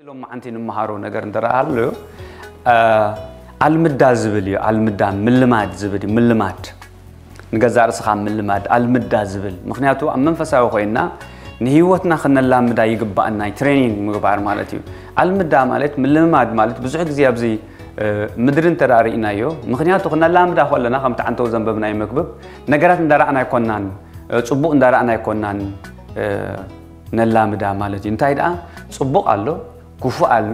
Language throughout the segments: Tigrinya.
ሎም መዓንቲ ንምሃሮ ነገር እንተ ደኣ ኣሎ፣ እ፣ ኣልምዳ ዝብል እዩ። ኣልምዳ ምልማድ ዝብል እዩ። ምልማድ፣ ንገዛእ ርእስኻ ምልማድ፣ ኣልምዳ ዝብል። ምኽንያቱ ኣብ መንፈሳዊ ኮይንና ንህይወትና ክነላምዳ ይግባኣና እዩ። ትሬኒንግ ምግባር ማለት እዩ። ኣልምዳ ማለት፣ ምልማድ ማለት ብዙሕ ግዜ ኣብዚ፣ እ፣ ምድሪ እንተ ደኣ ርኢናዮ፣ ምኽንያቱ ክነላምዳ ከለና ከምቲ ዓንተው ዘንበብናዮ መክብብ ነገራት እንዳረኣና ኣይኮናን፣ እ፣ ጽቡቕ እንዳረኣና ኣይኮናን፣ እ፣ ነላምዳ ማለት እዩ። እንታይ ደኣ ጽቡቕ ኣሎ፣ ክፉእ ኣሎ፣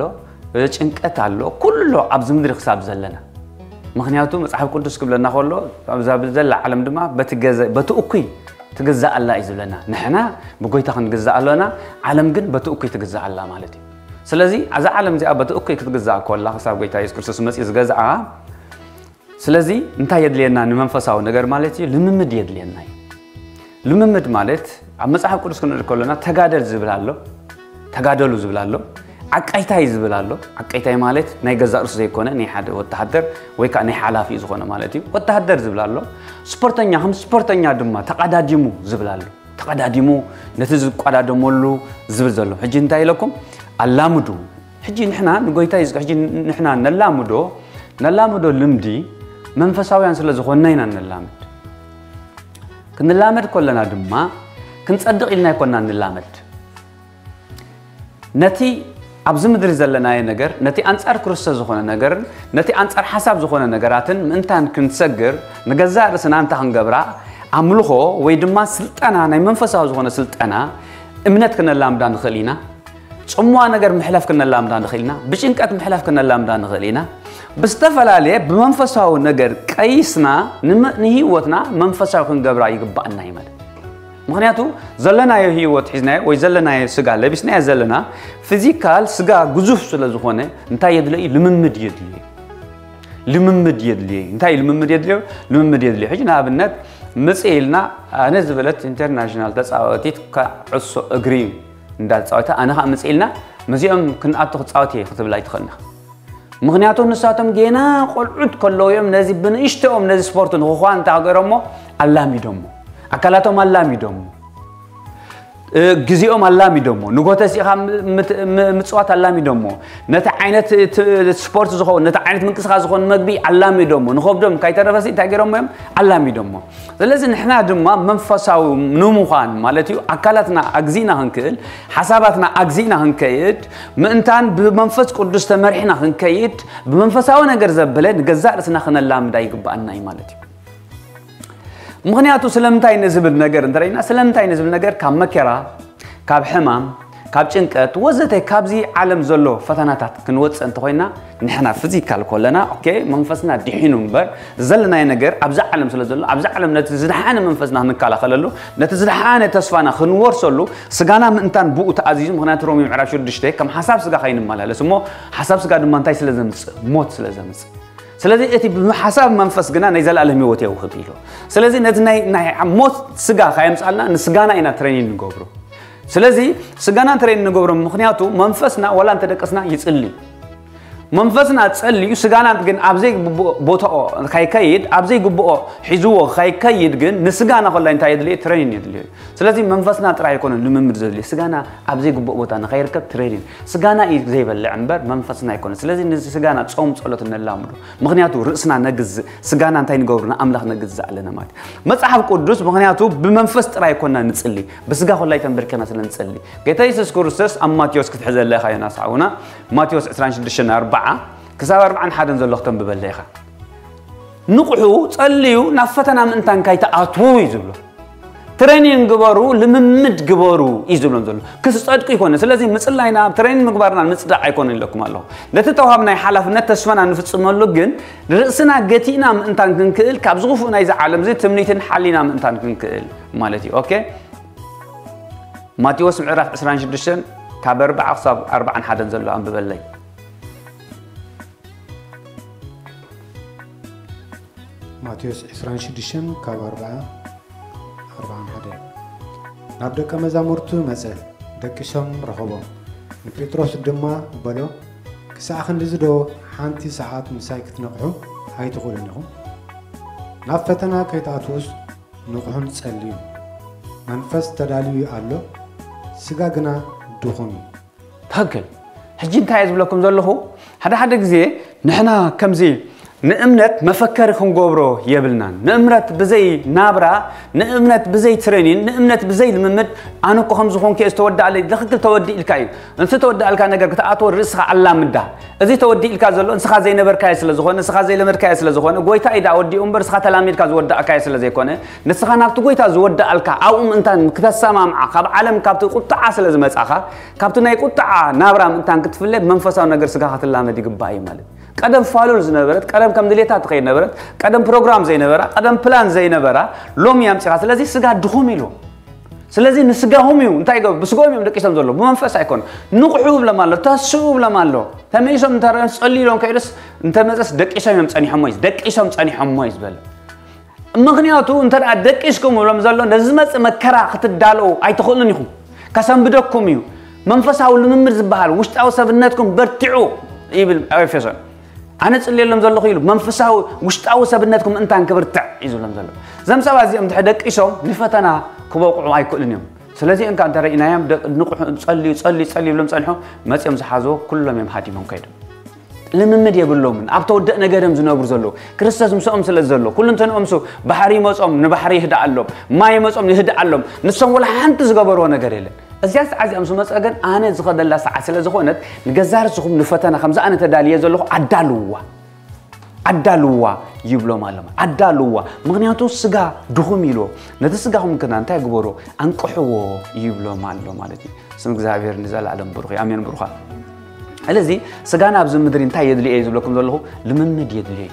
እ፣ ጭንቀት ኣሎ፣ ኩሎ ኣብዚ ምድሪ ክሳብ ዘለና። ምኽንያቱ መጽሓፍ ቅዱስ ክብለና ከሎ ኣብዛ ዘላ ዓለም ድማ በቲ ገዘ-፣ በቲ እኩይ ትግዛእ ኣላ እዩ ዝብለና። ንሕና ብጎይታ ክንግዛእ ኣሎና፣ ዓለም ግን በቲ እኩይ ትግዛእ ኣላ ማለት እዩ። ስለዚ እዛ ዓለም እዚኣ በቲ እኩይ ክትግዛእ ከላ ክሳብ ጎይታ የሱስ ክርስቶስ መጺኡ ዝገዝኣ፣ ስለዚ እንታይ የድልየና ንመንፈሳዊ ነገር ማለት እዩ? ልምምድ የድልየና እዩ። ልምምድ ማለት ኣብ መጽሓፍ ቅዱስ ክንርኢ ከለና ተጋደል ዝብል ኣሎ፣ ተጋደሉ ዝብል ኣሎ፣ ዓቃይታይ ዝብል ኣሎ። ዓቃይታይ ማለት ናይ ገዛእ ርእሱ ዘይኮነ ናይ ሓደ ወተሃደር ወይ ከዓ ናይ ሓላፊ ዝኾነ ማለት እዩ። ወተሃደር ዝብል ኣሎ፣ ስፖርተኛ ከም ስፖርተኛ ድማ ተቐዳዲሙ ዝብል ኣሎ። ተቐዳዲሙ ነቲ ዝቋዳደመሉ ዝብል ዘሎ። ሕጂ እንታይ ኢለኩም? ኣላምዱ። ሕጂ ንሕና ንጎይታ የሱስ፣ ሕጂ ንሕና ነላምዶ፣ ነላምዶ ልምዲ መንፈሳውያን ስለ ዝኾንና ኢና ነላምድ። ክንላመድ ከለና ድማ ክንጸድቕ ኢልና ኣይኮንና ንላመድ። ነቲ ኣብዚ ምድሪ ዘለናዮ ነገር፣ ነቲ ኣንጻር ክርስቶስ ዝኾነ ነገርን ነቲ ኣንጻር ሓሳብ ዝኾነ ነገራትን ምእንታን ክንሰግር፣ ንገዛእ ርእስና እንታይ ክንገብራ? ኣምልኾ ወይ ድማ ስልጠና፣ ናይ መንፈሳዊ ዝኾነ ስልጠና፣ እምነት ክነላምዳ ንኽእል ኢና። ጽምዋ ነገር ምሕላፍ ክነላምዳ ንኽእል ኢና። ብጭንቀት ምሕላፍ ክነላምዳ ንኽእል ኢና። ብዝተፈላለየ ብመንፈሳዊ ነገር ቀይስና ንመ-፣ ንህይወትና መንፈሳዊ ክንገብራ ይግባኣና እዩ ማለት። ምኽንያቱ ዘለናዮ ህይወት ሒዝናዮ ወይ ዘለናዮ ስጋ ለቢስናዮ ዘለና ፊዚካል ስጋ ግዙፍ ስለ ዝኾነ እንታይ የድልዮ እዩ? ልምምድ የድልዮ እዩ። ልምምድ የድልዮ እዩ። እንታይ እዩ ልምምድ የድልዮ? ልምምድ የድልዮ። ሕጂ ንኣብነት ምጽእ ኢልና ኣነ ዝበለት ኢንተርናሽናል ተጻዋቲት ኩዕሶ እግሪ እንዳተጻወተ ኣነ ኸዓ ምጽእ ኢልና ምስኦም ክንኣቱ ክጻወት እየ ክትብል ኣይትኽእልን ኢኻ። ምኽንያቱ ንሳቶም ጌና ቆልዑት ከለዉ እዮም ነዚ ብንእሽተኦም ነዚ ስፖርት ንኽኳን እንታይ ገይሮሞ? ኣላሚዶሞ። ኣካላቶም ኣላሚዶሞ። እ፣ ግዜኦም ኣላሚዶሞ። ንጎተስ ኢኻ ም-፣ ምት-፣ ም-፣ ምጽዋት ኣላሚዶሞ። ነቲ ዓይነት ት-፣ ስፖርት ዝኸውን፣ ነቲ ዓይነት ምንቅስቃስ ዝኸውን መግቢ ኣላሚዶሞ። ንኸብዶም ካይተረፈሲ እንታይ ገይሮሞ እዮም? ኣላሚዶሞ። ስለዚ ንሕና ድማ መንፈሳዊ ንምዃን ማለት እዩ፣ ኣካላትና ኣግዚእና ክንክእል፣ ሓሳባትና ኣግዚእና ክንከይድ፣ ምእንታን ብመንፈስ ቅዱስ ተመሪሕና ክንከይድ፣ ብመንፈሳዊ ነገር ዘበለ ንገዛእ ርእስና ክነላምዳ ይግባኣና እዩ ማለት እዩ። ምኽንያቱ ስለምንታይ ንዝብል ነገር እንተረኢና፣ ስለምንታይ ንዝብል ነገር ካብ መከራ፣ ካብ ሕማም፣ ካብ ጭንቀት ወዘተ ካብዚ ዓለም ዘሎ ፈተናታት ክንወፅእ እንተኾይና፣ ንሕና ፊዚካል ኮለና፣ ኦኬ፣ መንፈስና ድሒኑ እምበር፣ ዘለናዮ ነገር ኣብዚ ዓለም ስለ ዘሎ፣ ኣብዚ ዓለም ነቲ ዝደሓነ መንፈስና ክንከላኸለሉ፣ ነቲ ዝደሓነ ተስፋና ክንወርሰሉ፣ ስጋና ምእንታን ብኡ ተኣዚዙ፣ ምኽንያቱ ሮሜ ምዕራፍ ሽዱሽተ፣ ከም ሓሳብ ስጋ ከይንመላለስ እሞ፣ ሓሳብ ስጋ ድማ እንታይ ስለ ዘምጽእ? ሞት ስለ ዘምጽእ። ስለዚ እቲ ብሓሳብ መንፈስ ግና ናይ ዘላለም ህይወት የውህብ ኢሉ። ስለዚ ነቲ ናይ፣ ናይ ሞት ስጋ ካየምጻልና ንስጋና ኢና ትሬኒንግ ንገብሮ። ስለዚ ስጋና ትሬኒንግ ንገብሮ፣ ምኽንያቱ መንፈስና ዋላ እንተደቀስና ይጽሊ። መንፈስና ጸልዩ ስጋና ግን ኣብ ዘይግብኦ ቦታኦ ካይከይድ፣ ኣብ ዘይግብኦ ሒዝዎ ካይከይድ ግን ንስጋና ኮላይ እንታይ የድልዮ? ትሬኒንግ የድልዮ። ስለዚ መንፈስና ጥራይ ኣይኮነን ልምምድ ዘድልዮ፣ ስጋና ኣብ ዘይግብኦ ቦታ ንኸይርከብ ትሬኒንግ። ስጋና እዩ ዘይበልዕ እምበር መንፈስና ኣይኮነን። ስለዚ ንስጋና ጾም ጸሎት ነላምዶ። ምኽንያቱ ርእስና ነግዝእ፣ ስጋና እንታይ ንገብሩ? ንኣምላኽ ነግዝእ ኣለና ማለት እዩ። መጽሓፍ ቅዱስ ምኽንያቱ ብመንፈስ ጥራይ ኣይኮና ንጽሊ፣ ብስጋ ኮላይ ተንበርኪኽና ስለ ንጽሊ። ጌታ የሱስ ክርስቶስ ኣብ ማቴዎስ ክትሕዘለ ኢኻ ዮናስ ሓውና፣ ማቴዎስ ዕስራን ሽዱሽተን ኣርብዓ ክሳብ ኣርብዓን ሓደን ዘሎ ክተንብበለ ኢኻ። ንቕሑ፣ ጸልዩ፣ ናብ ፈተና ምእንታን ካይትኣትዉ እዩ ዝብሎ። ትሬኒንግ ግበሩ፣ ልምምድ ግበሩ እዩ ዝብሎም ዘሎ። ክትጸድቁ ይኮነ። ስለዚ ምጽላይና፣ ትሬኒንግ ምግባርና ምጽዳቕ ኣይኮነን ኢለኩም ኣለኹ። ነቲ ተዋሃብናይ ሓላፍነት ተስፋና ንፍጽመሉ ግን ርእስና ገቲእና ምእንታን ክንክእል፣ ካብዚ ክፉእ ናይዚ ዓለም እዚ ትምኒትን ሓሊና ምእንታን ክንክእል ማለት እዩ። ኦኬ? ማቴዎስ ምዕራፍ ዕስራን ሽዱሽተን ካብ ኣርብዓ ክሳብ ኣርብዓን ሓደን ዘሎ ኣንብበለይ። ማቴዎስ ዕስራን ሽዱሽተን ካብ ኣርብዓ ኣርብዓን ሓደን። ናብ ደቀ መዛሙርቱ መጸ፣ ደቂሶም ረኸቦም። ንጴጥሮስ ድማ በሎ፣ ክሳዕ ክንድዚ ዶ ሓንቲ ሰዓት ምሳይ ክትነቕሑ ኣይትኽእሉን ኢኹም? ናብ ፈተና ከይትኣትዉስ ንቕሑን ጸልዩን። መንፈስ ተዳልዩ ኣሎ፣ ስጋ ግና ድኹም እዩ። ትኽክል። ሕጂ እንታይ እየ ዝብለኩም ዘለኹ? ሓደ ሓደ ግዜ ንሕና ከምዚ ንእምነት መፈከሪ ክንገብሮ የብልናን። ንእምነት ብዘይ ናብራ፣ ንእምነት ብዘይ ትሬኒን፣ ንእምነት ብዘይ ልምምድ፣ ኣነ እኮ ከም ዝኾንኩ እየ ዝተወዳእለይ። ትኽክል፣ ተወዲእልካ እዩ። እንስ ተወዳእልካ ነገር ክትኣትዎ ርእስኻ ኣላምዳ። እዚ ተወዲእልካ ዘሎ ንስኻ ዘይነበርካዮ ስለ ዝኾነ፣ ንስኻ ዘይለመድካዮ ስለ ዝኾነ፣ ጎይታ እዩ ደኣ ወዲኡ እምበር ንስኻ ተላሚድካ ዝወዳእካዮ ስለ ዘይኮነ፣ ንስኻ ናብቲ ጎይታ ዝወዳእልካ ኣብኡ ምእንታን ክተሰማምዓ፣ ካብ ዓለም ካብቲ ቁጥዓ ስለ ዝመጻኻ፣ ካብቲ ናይ ቁጥዓ ናብራ ምእንታን ክትፍለ ብመንፈሳዊ ነገር ስጋ ክትላመድ ይግባእ እዩ ማለት። ቀደም ፋሉል ዝነበረት፣ ቀደም ከም ድሌታ ትኸይድ ነበረት፣ ቀደም ፕሮግራም ዘይነበራ፣ ቀደም ፕላን ዘይነበራ፣ ሎሚ ኣምጺኻ። ስለዚ ስጋ ድኹም ኢሉ። ስለዚ ንስጋኹም እዩ እንታይ ይገብሩ? ብስጋኦም እዮም ደቂሶም ዘለዉ፣ ብመንፈስ ኣይኮኑ። ንቕሑ ይብሎም ኣሎ፣ ተስኡ ይብሎም ኣሎ። ተመይሶም እንተ ጸልዩ ኢሎም ከይዱስ እንተ መጸስ ደቂሶም እዮም ጸኒሖሞ እዩ፣ ደቂሶም ጸኒሖሞ እዩ ዝበለ። ምኽንያቱ እንተ ደኣ ደቂስኩም ይብሎም ዘሎ፣ ነዚ ዝመጽእ መከራ ክትዳለዉ ኣይትኽእሉን ኢኹም። ከሰንብደኩም እዩ። መንፈሳዊ ልምምድ ዝበሃል ውሽጣዊ ሰብነትኩም በርትዑ ይብል ኤፌሶን። ኣነ ጽልየሎም ዘለኹ ኢሉ መንፈሳዊ ውሽጣዊ ሰብነትኩም እንታን ክብርትዕ እዩ ዝብሎም ዘሎ። እዞም ሰባት እዚኦም ድሕሪ ደቂሶም ንፈተና ክበቕዑ ኣይክእሉን እዮም። ስለዚ እንካ እንተ ረኢናዮም ደ- ንቑሑ ጸልዩ ጸልዩ ጸልዩ ይብሎም ጸንሑ መጺኦም ዝሓዝዎ ኩሎም እዮም ሃዲሞም ከይዶም። ልምምድ የብሎምን። ኣብ ተወደእ ነገር እዮም ዝነብሩ ዘለዉ። ክርስቶስ ምስኦም ስለ ዘሎ ኩሉ እንተንኦም ሱ ባሕሪ ይመጾም ንባሕሪ ይህድኣሎም፣ ማይ ይመጾም ይህድኣሎም። ንሶም ወላ ሓንቲ ዝገበርዎ ነገር የለን። እዚኣ ሰዓት እዚኣ ምስ መጸ ግን ኣነ ዝኸደላ ሰዓት ስለ ዝኾነት ንገዛ ርስኹም ንፈተና ከምዚ ኣነ ተዳልየ ዘለኹ ኣዳልውዋ ኣዳልዋ ይብሎም ኣሎ። ኣዳልዋ ምክንያቱ ስጋ ድኹም ኢሎ ነቲ ስጋኹም ክና እንታይ ግበሮ ኣንቅሕዎ ይብሎም ኣሎ ማለት እዩ። ስም እግዚኣብሔር ንዘለኣለም ብሩኽ እዩ። ኣሜን ብሩኻ። ስለዚ ስጋና ኣብዚ ምድሪ እንታይ የድልዮ እዩ ዝብለኩም ዘለኹ? ልምምድ የድልዮ እዩ።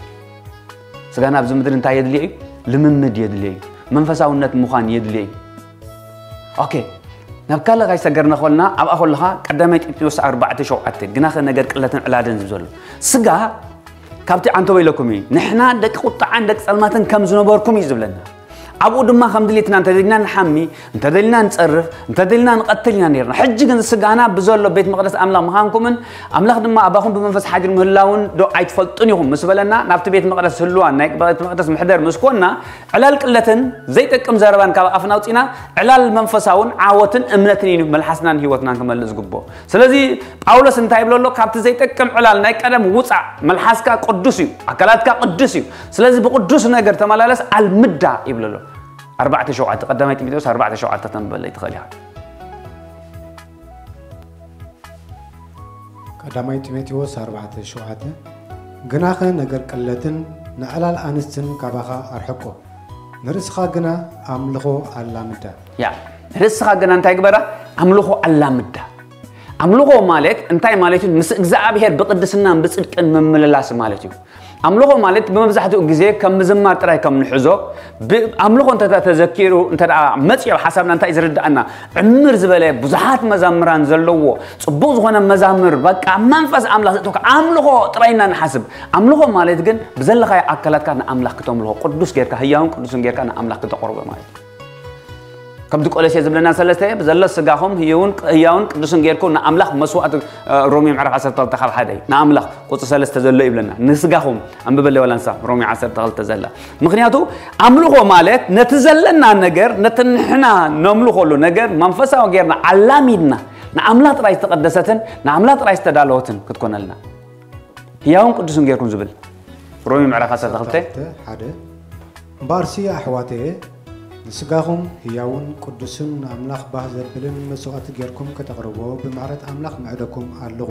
ስጋና ኣብዚ ምድሪ እንታይ የድልዮ እዩ? ልምምድ የድልዮ እዩ። መንፈሳውነት ምዃን የድልዮ እዩ። ኦኬ፣ ናብ ካልእ ካይሰገርና ከልና ኣብኣ ከለኻ ቀዳማይ ጢሞቴዎስ ኣርባዕተ ሸውዓተ ግናኸ ነገር ቅለትን ዕላልን ዝብል ዘሎ ስጋ ካብቲ ዓንተቦ ኢለኩም እዩ። ንሕና ደቂ ቁጣዓን ደቂ ጸልማትን ከም ዝነበርኩም እዩ ዝብለና። ኣብኡ ድማ ከም ድሌትና እንተደሊና ንሓሚ፣ እንተደሊና ንጸርፍ፣ እንተደሊና ንቐትል ኢና ነርና። ሕጂ ግን ስጋና ብዘሎ ቤት መቕደስ ኣምላኽ ምዃንኩምን ኣምላኽ ድማ ኣባኹም ብመንፈስ ሓዲር ምህላውን ዶ ኣይትፈልጡን ኢኹም ምስ በለና ናብቲ ቤት መቕደስ ህልዋን ናይ ቤት መቕደስ ምሕደር ምስ ኮንና ዕላል ቅለትን ዘይጠቅም ዘረባን ካብ ኣፍና ኣውጺና ዕላል መንፈሳውን ዓወትን እምነትን እዩ መልሓስናን ህይወትናን ክመልእ ዝግብኦ። ስለዚ ጳውሎስ እንታይ ይብሎ ኣሎ? ካብቲ ዘይጠቅም ዕላል ናይ ቀደም ውጻእ። መልሓስካ ቅዱስ እዩ፣ ኣካላትካ ቅዱስ እዩ። ስለዚ ብቅዱስ ነገር ተመላለስ ኣልምዳ ይብሎ ኣሎ። ኣርባዕተ ሸውዓተ ቀዳማይ ጢሞቴዎስ ኣርባዕተ ሸውዓተ ተንበለ ይትኽእል ኢኻ። ቀዳማይ ጢሞቴዎስ ኣርባዕተ ሸውዓተ ግናኸ ነገር ቅለትን ንዕላል ኣንስትን ካባኻ ኣርሕቆ፣ ንርእስኻ ግና ኣምልኾ ኣላምዳ። ያ ርእስኻ ግና እንታይ ግበራ? ኣምልኾ ኣላምዳ። ኣምልኾ ማለት እንታይ ማለት እዩ? ምስ እግዚኣብሔር ብቅድስናን ብጽድቅን ምምልላስ ማለት እዩ። ኣምልኾ ማለት ብመብዛሕትኡ ግዜ ከም ምዝማር ጥራይ ከም ንሕዞ ኣምልኾ እንተ ተዘኪሩ እንተ መፅዮ ሓሳብና እንታይ ዝርድኣና? ዕምር ዝበለ ብዙሓት መዛምራን ዘለዎ ፅቡቕ ዝኾነ መዛምር በቃ መንፈስ ኣምላኽ ዘእተወካ ኣምልኾ ጥራይ ኢና ንሓስብ። ኣምልኾ ማለት ግን ብዘለኻዮ ኣካላትካ ንኣምላኽ ክተምልኾ ቅዱስ ጌርካ ህያውን ቅዱስን ጌርካ ንኣምላኽ ክተቕርቦ ማለት እዩ። ከምቲ ቆሎሴ ዝብለና ሰለስተ ብዘሎ ስጋኹም ህያውን ህያውን ቅዱስን ጌርኩም ንኣምላኽ መስዋእቲ። ሮሜ ምዕራፍ ዓሰርተ ክልተ ካብ ሓደ ንኣምላኽ ቁፅሪ ሰለስተ ዘሎ ይብለና። ንስጋኹም ኣንብበለይ ዋላ ንሳ ሮሜ ዓሰርተ ክልተ ዘላ። ምክንያቱ ኣምልኾ ማለት ነቲ ዘለና ነገር ነቲ ንሕና ነምልኾሉ ነገር መንፈሳዊ ጌርና ኣላሚድና ንኣምላኽ ጥራይ ዝተቐደሰትን ንኣምላኽ ጥራይ ዝተዳለወትን ክትኮነልና ህያውን ቅዱስን ጌርኩም ዝብል ሮሜ ምዕራፍ ዓሰርተ ክልተ። ሓደ እምበኣርሲ ኣሕዋተየ ንስጋኹም ህያውን ቅዱስን ንኣምላኽ ባህ ዘብልን መስዋእቲ ጌርኩም ከተቕርቦ ብምሕረት ኣምላኽ ምዕደኩም ኣለኹ።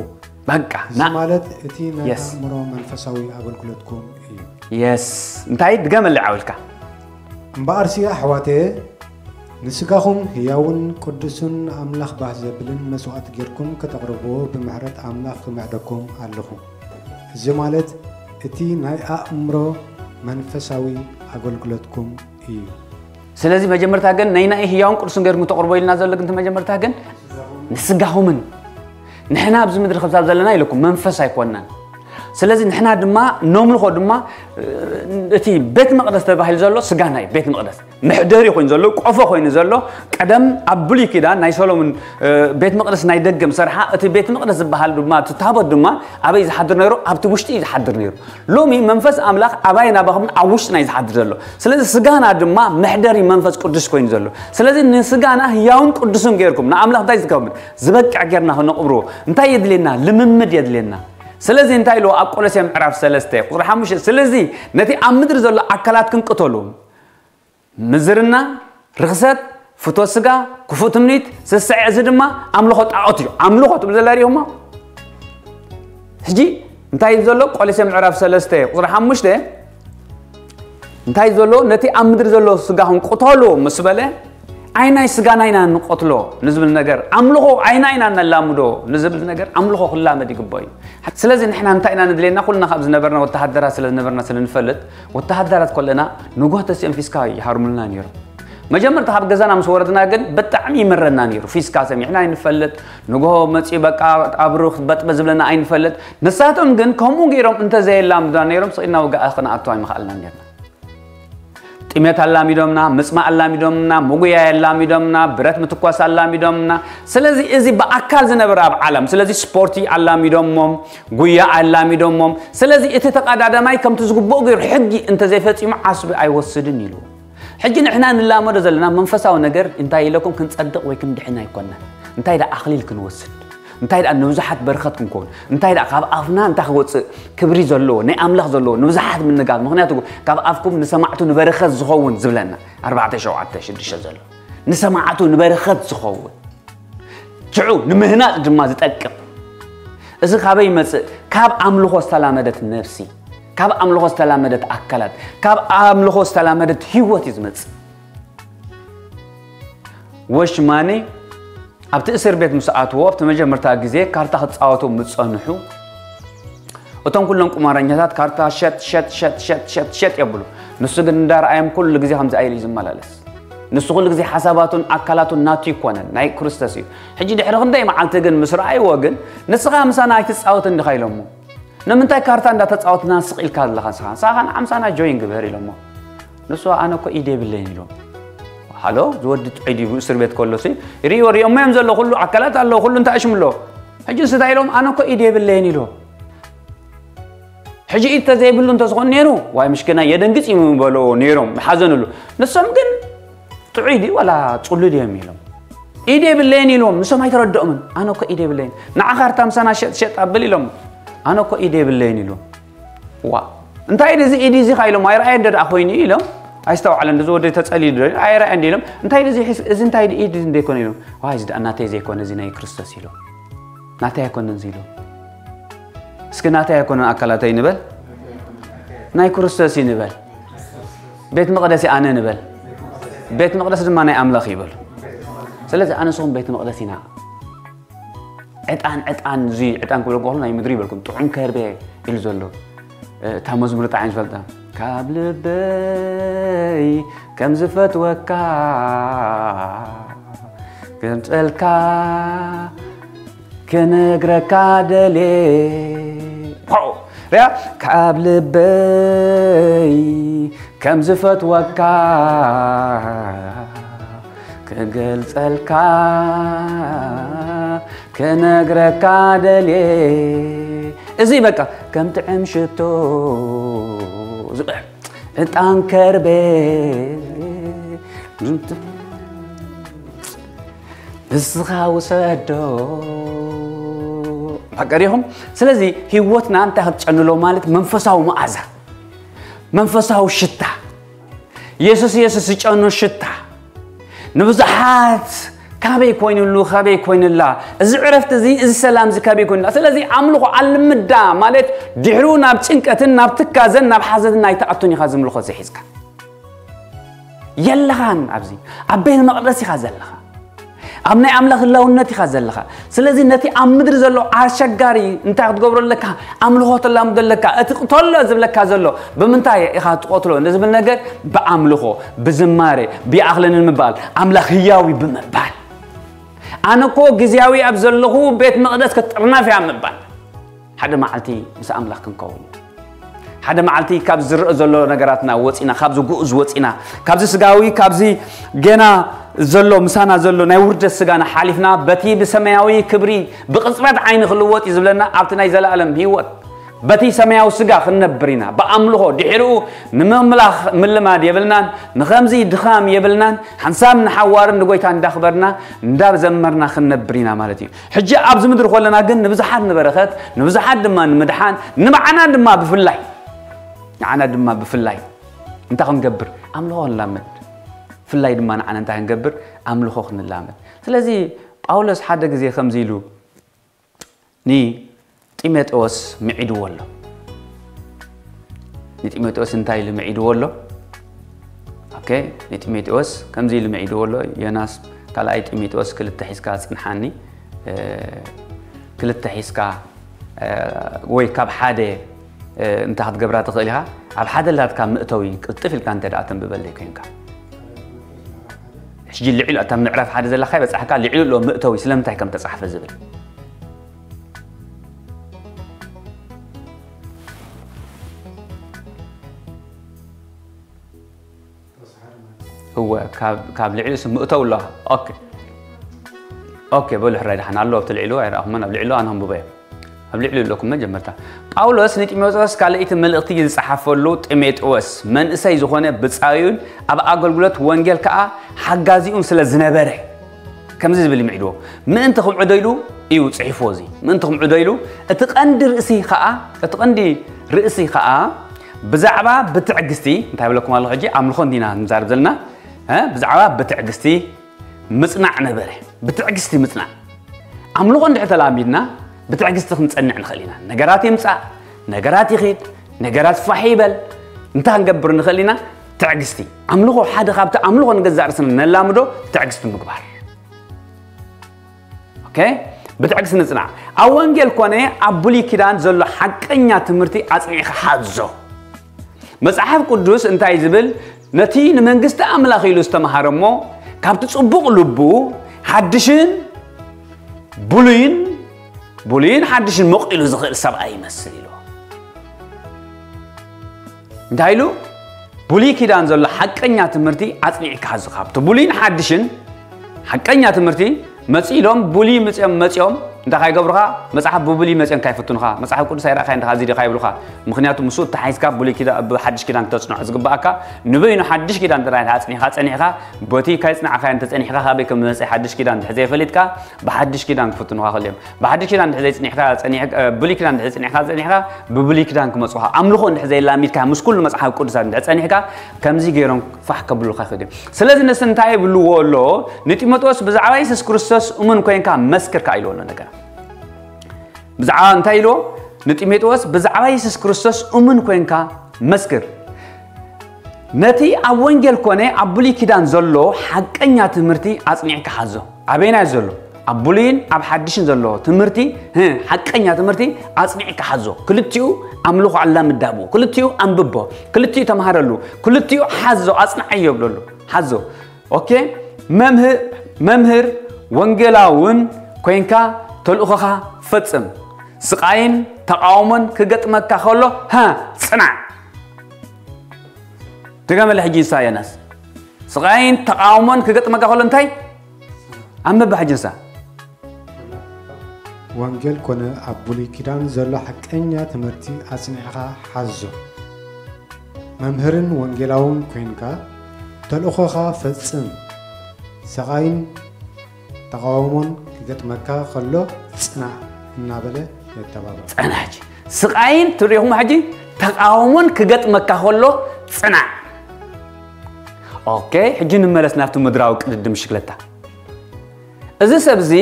በቃ እዚ ማለት እቲ ናይ ኣእምሮ መንፈሳዊ ኣገልግሎትኩም እዩ። የስ እንታይ ድገመለይ ዓውልካ። እምበኣርሲ ኣሕዋተየ ንስጋኹም ህያውን ቅዱስን ንኣምላኽ ባህ ዘብልን መስዋእቲ ጌርኩም ከተቕርብዎ ብምሕረት ኣምላኽ እምዕደኩም ኣለኹ። እዚ ማለት እቲ ናይ ኣእምሮ መንፈሳዊ ኣገልግሎትኩም እዩ። ስለዚ መጀመርታ ግን ናይ ናይ ህያውን ቅዱስን ጌርኩም ተቕርቦ ኢልና ዘሎ ግን መጀመርታ ግን ንስጋኹምን ንሕና ኣብዚ ምድሪ ክሳብ ዘለና ኢለኩም መንፈስ ኣይኮንናን። ስለዚ ንሕና ድማ ነምልኾ ድማ እቲ ቤት መቕደስ ተባሂሉ ዘሎ ስጋና እዩ። ቤት መቕደስ መሕደሪ ኮይኑ ዘሎ፣ ቆፎ ኮይኑ ዘሎ፣ ቀደም ኣብ ብሉይ ኪዳን ናይ ሰሎሞን ቤት መቕደስ ናይ ደገ ምሰርሓ፣ እቲ ቤት መቕደስ ዝበሃል ድማ እቲ ታቦት ድማ ኣበይ ዝሓድር ነይሩ? ኣብቲ ውሽጢ እዩ ዝሓድር ነይሩ። ሎሚ መንፈስ ኣምላኽ ኣባይ ናባኹምን ኣብ ውሽጥና እዩ ዝሓድር ዘሎ። ስለዚ ስጋና ድማ መሕደሪ መንፈስ ቅዱስ ኮይኑ ዘሎ። ስለዚ ንስጋና ህያውን ቅዱስን ጌርኩም ንኣምላኽ እንታይ ዝከምን ዝበቅዕ ጌርና ክነቕብሮ እንታይ የድልየና? ልምምድ የድልየና። ስለዚ እንታይ ኢልዎ ኣብ ቆሎሴ ምዕራፍ ሰለስተ ቁፅሪ ሓሙሽተ፣ ስለዚ ነቲ ኣብ ምድሪ ዘሎ ኣካላት ክንቅተሉ፣ ምዝርና፣ ርኽሰት፣ ፍቶ ስጋ፣ ክፉእ ትምኒት፣ ስስዐ፣ እዚ ድማ ኣምልኾ ጣዖት እዩ። ኣምልኾ ትብል ዘላ ሪኹሞ? ሕጂ እንታይ እዩ ዘሎ? ቆሎሴ ምዕራፍ ሰለስተ ቁፅሪ ሓሙሽተ እንታይ እዩ ዘሎ? ነቲ ኣብ ምድሪ ዘሎ ስጋኹም ቅተሉ ምስ በለ፣ ኣይ ናይ ስጋና ኢና ንቐትሎ ንዝብል ነገር ኣምልኾ፣ ኣይና ኢና ነላምዶ ንዝብል ነገር ኣምልኾ ክላመድ ይግባእ እዩ። ስለዚ ንሕና እንታይ ኢና ንድልየና? ኩልና ካብ ዝነበርና ወተሃደራት ስለ ዝነበርና ስለ ንፈልጥ፣ ወተሃደራት ኮለና ንጎህ ተሲኦም ፊስካ ይሃርሙልና ነይሮም። መጀመርታ ካብ ገዛና ምስ ወረድና ግን ብጣዕሚ ይምረና ነይሩ። ፊስካ ሰሚዕና ኣይንፈልጥ፣ ንጎሆ መፂኡ በቃ ኣብሩ ክትበጥበ ዝብለና ኣይንፈልጥ። ንሳቶም ግን ከምኡ ገይሮም እንተዘየላምዱና ነይሮም ስቕ ኢልና ውግእ ክነኣቱ ኣይምኸኣልናን ነይርና። ጥሜት ኣላሚዶምና፣ ምጽማእ ኣላሚዶምና፣ ምጉያይ ኣላሚዶምና፣ ብረት ምትኳስ ኣላሚዶምና። ስለዚ እዚ ብኣካል ዝነበረ ኣብ ዓለም፣ ስለዚ ስፖርቲ ኣላሚዶሞም፣ ጉያ ኣላሚዶሞም። ስለዚ እቲ ተቐዳዳማይ ከምቲ ዝግብኦ ገይሩ ሕጊ እንተዘይፈጺሙ ዓስቢ ኣይወስድን ኢሉ። ሕጂ ንሕና ንላመዶ ዘለና መንፈሳዊ ነገር እንታይ ኢለኩም ክንጸድቕ ወይ ክንድሕን ኣይኮንና። እንታይ ደኣ ኣኽሊል ክንወስድ፣ እንታይ ደኣ ንብዙሓት በረኸት ክንከውን፣ እንታይ ደኣ ካብ ኣፍና እንታይ ክወጽእ ክብሪ ዘለዎ ናይ ኣምላኽ ዘለዎ ንብዙሓት ምንጋር። ምኽንያቱ ካብ ኣፍኩም ንሰማዕቱ ንበረኸት ዝኸውን ዝብለና ኣርባዕተ ሸውዓተ ሽዱሽተ ዘሎ ንሰማዕቱ ንበረኸት ዝኸውን ሽዑ ንምህናጽ ድማ ዝጠቅም። እዚ ካበይ ይመጽእ? ካብ ኣምልኾ ዝተላመደት ነፍሲ፣ ካብ ኣምልኾ ዝተላመደት ኣካላት፣ ካብ ኣምልኾ ዝተላመደት ህይወት እዩ ዝመጽእ። ወሽማኒ ኣብቲ እስር ቤት ምስ ኣትዎ ኣብቲ መጀመርታ ግዜ ካርታ ክጻወቱ ምስ ጸንሑ እቶም ኩሎም ቁማረኛታት ካርታ ሸጥ ሸጥ ሸጥ ሸጥ ሸጥ ሸጥ የብሉ። ንሱ ግን እንዳረኣዮም ኩሉ ግዜ ከምዚ ኣይል እዩ ዝመላለስ። ንሱ ኩሉ ግዜ ሓሳባቱን ኣካላቱን ናቱ ይኮነን ናይ ክርስቶስ እዩ። ሕጂ ድሕሪ ክንደይ መዓልቲ ግን ምስ ረኣይዎ ግን ንስኻ ምሳና ኣይትጻወትን ዲኻ ኢሎሞ። ንምንታይ ካርታ እንዳተጻወትና ስቕ ኢልካ ኣለኻ ንስኻ? ንስኻ ንዓምሳና ጆይን ግበር ኢሎሞ። ንሱ ኣነ እኮ ኢድ የብለይን ኢሎም። ሃሎ ዝወዲ ጥዑይ ድዩ እስር ቤት ከሎ ሲ ሪኦ ሪኦሞ እዮም ዘሎ ኩሉ ኣካላት ኣለዎ ኩሉ እንታይ ሽምሎ። ሕጂ ንስታ ኢሎም ኣነ እኮ ኢድ የብለይን ኢሎም። ሕጂ ኢድ ተዘይብሉ እንተዝኾን ነይሩ ዋይ ምሽክና የደንግጽ እዩ ምበሎ ነይሮም ምሓዘንሉ። ንሶም ግን ጥዑይ ድዩ ዋላ ጽሉል እዮም ኢሎም። ኢድ የብለይን ኢልዎም ንሶም ኣይተረድኦምን። ኣነ እኮ ኢድ የብለይን ንዓ ካርታ ምሳና ሸጥ ሸጥ ኣብል ኢሎም። ኣነ እኮ ኢድ የብለይን ኢልዎም። ዋ እንታይ እዚ ኢድ እዚ ኢሎም ኣይረኣየ እንደ ደኣ ኮይኑ ኢሎም ኣይስተውዓለን እዚ ወደ ተጸልዩ ዶ ኣይረኣየ እንደ ኢሎም እንታይ እዚ ሒስ እዚ እንታይ ኢድ እንደ ይኮነ ኢሎም። ዋይ እዚ ደኣ ናተይ ዘይኮነ እዚ ናይ ክርስቶስ ኢሎም። ናተይ ኣይኮነን እዚ ኢሎም። እስኪ ናተይ ኣይኮነን ኣካላተይ ንበል ናይ ክርስቶስ እዩ ንበል። ቤት መቕደስ ኣነ ንበል። ቤት መቕደስ ድማ ናይ ኣምላኽ ይበሉ። ስለዚ ኣነ ንስኹም ቤት መቕደስ ኢና። ዕጣን ዕጣን እዚ ዕጣን ክብለኩም ከሎ ናይ ምድሪ ይበልኩም ጥዑም ከርቤ ኢሉ ዘሎ። እታ መዝሙር ጣዕም ዝፈልጣ ካብ ልበይ ከም ዝፈትወካ ክገልጸልካ ክነግረካ ደልየ ፖው ሪኣ ካብ ልበይ ከም ዝፈትወካ ክገልጸልካ ክነግረካ ደልየ እዚ በቃ ከም ጥዕም ሽቶ ዝብዕር ዕጣን ከርቤ ንስኻ ውሰዶ። ፈቀሪኹም ስለዚ ህይወትና እንታይ ክትጨንሎ ማለት መንፈሳዊ መኣዛ መንፈሳዊ ሽታ የሱስ የሱስ ዝጨኑ ሽታ ንብዙሓት ካበይ ኮይኑሉ ካበይ ኮይኑላ እዚ ዕረፍቲ እዚ እዚ ሰላም እዚ ካበይ ኮይኑላ ስለዚ ኣምልኾ ኣልምዳ ማለት ድሕሩ ናብ ጭንቀትን ናብ ትካዘን ናብ ሓዘንን ኣይተኣቱን ኢኻ ዝምልኾ ዘሒዝካ የለኻን ኣብዚ ኣብ ቤት መቕደስ ኢኻ ዘለኻ ኣብ ናይ ኣምላኽ ህላውነት ኢኻ ዘለኻ ስለዚ ነቲ ኣብ ምድሪ ዘሎ ኣሸጋሪ እንታይ ክትገብሮ ኣለካ ኣምልኾ ተላምዶ ኣለካ እቲ ቅተሎ ዝብለካ ዘሎ ብምንታይ ኢኻ ትቆትሎ ንዝብል ነገር ብኣምልኾ ብዝማሬ ብይኣኽለንን ምባል ኣምላኽ ህያዊ ብምባል ኣነ እኮ ግዜያዊ ኣብ ዘለኹ ቤት መቕደስ ክጥርነፍ እያ ምባል ሓደ መዓልቲ ምስ ኣምላኽ ክንከውን እዩ። ሓደ መዓልቲ ካብ ዝረአ ዘሎ ነገራትና ወፂና፣ ካብዚ ግኡዝ ወፂና፣ ካብዚ ስጋዊ፣ ካብዚ ገና ዘሎ፣ ምሳና ዘሎ ናይ ውርደት ስጋና ሓሊፍና፣ በቲ ብሰማያዊ ክብሪ ብቕጽበት ዓይኒ ክልወጥ እዩ ዝብለና፣ ኣብቲ ናይ ዘለኣለም ህይወት በቲ ሰማያዊ ስጋ ክንነብር ኢና። ብኣምልኾ ድሕሪኡ ንምምላኽ ምልማድ የብልናን፣ ንኸምዚ ድኻም የብልናን። ሓንሳብ ንሓዋርን ንጎይታ እንዳኽበርና እንዳዘመርና ክንነብር ኢና ማለት እዩ። ሕጂ ኣብዚ ምድሪ ኮለና ግን ንብዙሓት ንበረኸት፣ ንብዙሓት ድማ ንምድሓን፣ ንባዕና ድማ ብፍላይ፣ ንዓና ድማ ብፍላይ እንታይ ክንገብር? ኣምልኾ ክንላመድ። ብፍላይ ድማ ንዓና እንታይ ክንገብር? ኣምልኾ ክንላመድ። ስለዚ ጳውሎስ ሓደ ግዜ ከምዚ ኢሉ ንጢሞቴዎስ ምዒድዎ ኣሎ። ንጢሞቴዎስ እንታይ ኢሉ ምዒድዎ ኣሎ? ኦኬ፣ ንጢሞቴዎስ ከምዚ ኢሉ ምዒድዎ ኣሎ። ዮናስ፣ ካልኣይ ጢሞቴዎስ ክልተ ሒዝካ ጽንሓኒ። እ፣ ክልተ ሒዝካ፣ እ፣ ወይ ካብ ሓደ፣ እ፣ እንታይ ክትገብራ ትኽእል ኢኻ? ኣብ ሓደ ላትካ መእተዊ ቅልጥፍ ኢልካ እንተ ደኣ ተንብበለይ ኮንካ። ሕጂ ልዕሉ እታ ምዕራፍ ሓደ ዘለካ በጻሕካ ልዕሉ ኣሎ መእተዊ ስለምንታይ ከም ተጻሕፈ ዝብል። እወ፣ ካብ፣ ካብ ልዕሊ ስም ምእተው ኣለዋ። ኦኬ። ኦኬ፣ በሉ ሕራይ ደሓን ኣሎ ኣብቲ ልዕሉ ኣይረኣኹሞን፣ ኣብ ልዕሉ ኣነ ኣንብቦ እየ። ኣብ ልዕሉ ኣለኩም መጀመርታ። ጳውሎስ ንጢሞቴዎስ ካልኣይቲ መልእኽቲ ዝጸሓፈሉ ጢሞቴዎስ መንእሰይ ዝኾነ ብጻዩን ኣብ ኣገልግሎት ወንጌል ከኣ ሓጋዚኡን ስለ ዝነበረ ከምዚ ዝብል ይምዒድዎ። ምእንቲ ክምዕዶ ኢሉ እዩ ጽሒፍዎ እዚ። ምእንቲ ክምዕዶ ኢሉ እቲ ቀንዲ ርእሲ ከኣ፣ እቲ ቀንዲ ርእሲ ከኣ ብዛዕባ ብትዕግስቲ፣ እንታይ ብለኩም ኣለኹ ሕጂ? ኣምልኾ እንዲና ንዛረብ ዘለና፣ እ? ብዛዕባ ብትዕግስቲ ምጽናዕ ነበረ። ብትዕግስቲ ምጽናዕ። ኣምልኾ እንድሕር ተላሚድና፣ ብትዕግስቲ ክንጸንዕ ንኽእል ኢና። ነገራት ይምጻእ፣ ነገራት ይኺድ፣ ነገራት ፋሕ ይበል፣ እንታይ ክንገብር ንኽእል ኢና? ትዕግስቲ። ኣምልኾ፣ ሓደ ካብቲ ኣምልኾ ንገዛእ ርእስና ነላምዶ ትዕግስቲ ምግባር። ኦኬ? ብትዕግስቲ ንጽናዕ። ኣብ ወንጌል ኮነ ኣብ ብሉይ ኪዳን ዘሎ ሓቀኛ ትምህርቲ ኣጽኒዕካ ሓዞ። መጽሓፍ ቅዱስ እንታይ ዝብል? ነቲ ንመንግስቲ ኣምላኽ ኢሉ ዝተምሃረ እሞ ካብቲ ጽቡቕ ልቡ ሓድሽን ብሉይን፣ ብሉይን ሓድሽን መቒሉ ዝኽእል ሰብኣይ ይመስል ኢሉ። እንታይ ኢሉ? ብሉይ ኪዳን ዘሎ ሓቀኛ ትምህርቲ ኣጽኒዕካ ሓዞ። ካብቲ ብሉይን ሓድሽን ሓቀኛ ትምህርቲ መጺ ኢሎም ብሉይ መጺኦም፣ መጺኦም እንታይ ካይገብሩኻ? መጽሓፍ ብብሉይ መጺኦም ካይፍትኑኻ? መጽሓፍ ቅዱስ ኣይረኣኻይ እንዲኻ፣ እዚ ዲኻ ይብሉኻ? ምኽንያቱ ምስኡ እተሓሒዝካ ብሉይ ኪዳ-፣ ብሓድሽ ኪዳን ክተጽንዖ ዝግብኣካ ንበይኑ ሓድሽ ኪዳን ጥራይ ኣጽኒዕካ ጸኒሕካ፣ በቲ ካይጽናዕካዮ እንተጸኒሕካ፣ ካበይ ከም ዝመጸ ሓድሽ ኪዳን እንድሕር ዘይፈሊጥካ፣ ብሓድሽ ኪዳን ክፍትኑኻ ክእል እዮም። ብሓድሽ ኪዳን እንድሕር ዘይጽኒሕካ፣ ጸኒሕ-፣ እ፣ ብሉይ ኪዳን እንድሕር ጸኒሕካ፣ ጸኒሕካ፣ ብብሉይ ኪዳን ክመጹኻ። ኣምልኾ እንድሕር ዘየላሚድካ፣ ምስ ኩሉ መጽሓፍ ቅዱሳት እንድሕር ጸኒሕካ፣ ከምዚ ገይሮም ፋሕ ከብሉኻ ይኽእሉ እዮም። ስለዚ ንስ እንታይ ይብልዎ ኣሎ? ንጢሞቴዎስ ብዛዕባ የሱስ ክርስቶስ እሙን ኮይንካ መስክር ከኣ ኢልዎ ኣሎ ነገር። ብዛዕባ እንታይ ኢልዎ? ንጢሞቴዎስ ብዛዕባ የሱስ ክርስቶስ እሙን ኮይንካ መስክር። ነቲ ኣብ ወንጌል ኮነ ኣብ ብሉይ ኪዳን ዘሎ ሓቀኛ ትምህርቲ ኣጽኒዕካ ሓዞ። ኣበይና እዩ ዘሎ? ኣብ ብሉይን ኣብ ሓድሽን ዘሎ ትምህርቲ፣ ህ፣ ሓቀኛ ትምህርቲ ኣጽኒዕካ ሓዞ። ክልቲኡ ኣምልኾ ኣላምድ ኣብኡ። ክልቲኡ ኣንብቦ። ክልቲኡ ተምሃረሉ። ክልቲኡ ሓዞ፣ ኣጽንዓዮ ይብለሉ። ሓዞ። ኦኬ? መምህር፣ መምህር ወንጌላውን ኮይንካ ተልእኾኻ ፈጽም። ስቓይን ተቓውሞን ክገጥመካ ከሎ፣ ሃ፣ ጽናዕ። ድገመለ ሕጂ ንሳ ዮናስ። ስቓይን ተቓውሞን ክገጥመካ ከሎ እንታይ? ኣንብባ ሕጂ ንሳ። ወንጌል ኮነ ኣብ ብሉይ ኪዳን ዘሎ ሓቀኛ ትምህርቲ ኣጽኒዕኻ ሓዞ። መምህርን ወንጌላውን ኮይንካ ተልእኾኻ ፈጽም። ሰቓይን ተቓውሞን ክገጥመካ ከሎ ጽናዕ እናበለ የተባብዖ። ጸናሕ ሕጂ ስቓይን ትሪኢኹም ሕጂ ተቓውሞን ክገጥመካ ከሎ ጽናዕ። ኦኬ፣ ሕጂ ንመለስ ናብቲ ምድራዊ ቅድድም ብሽክለታ። እዚ ሰብ እዚ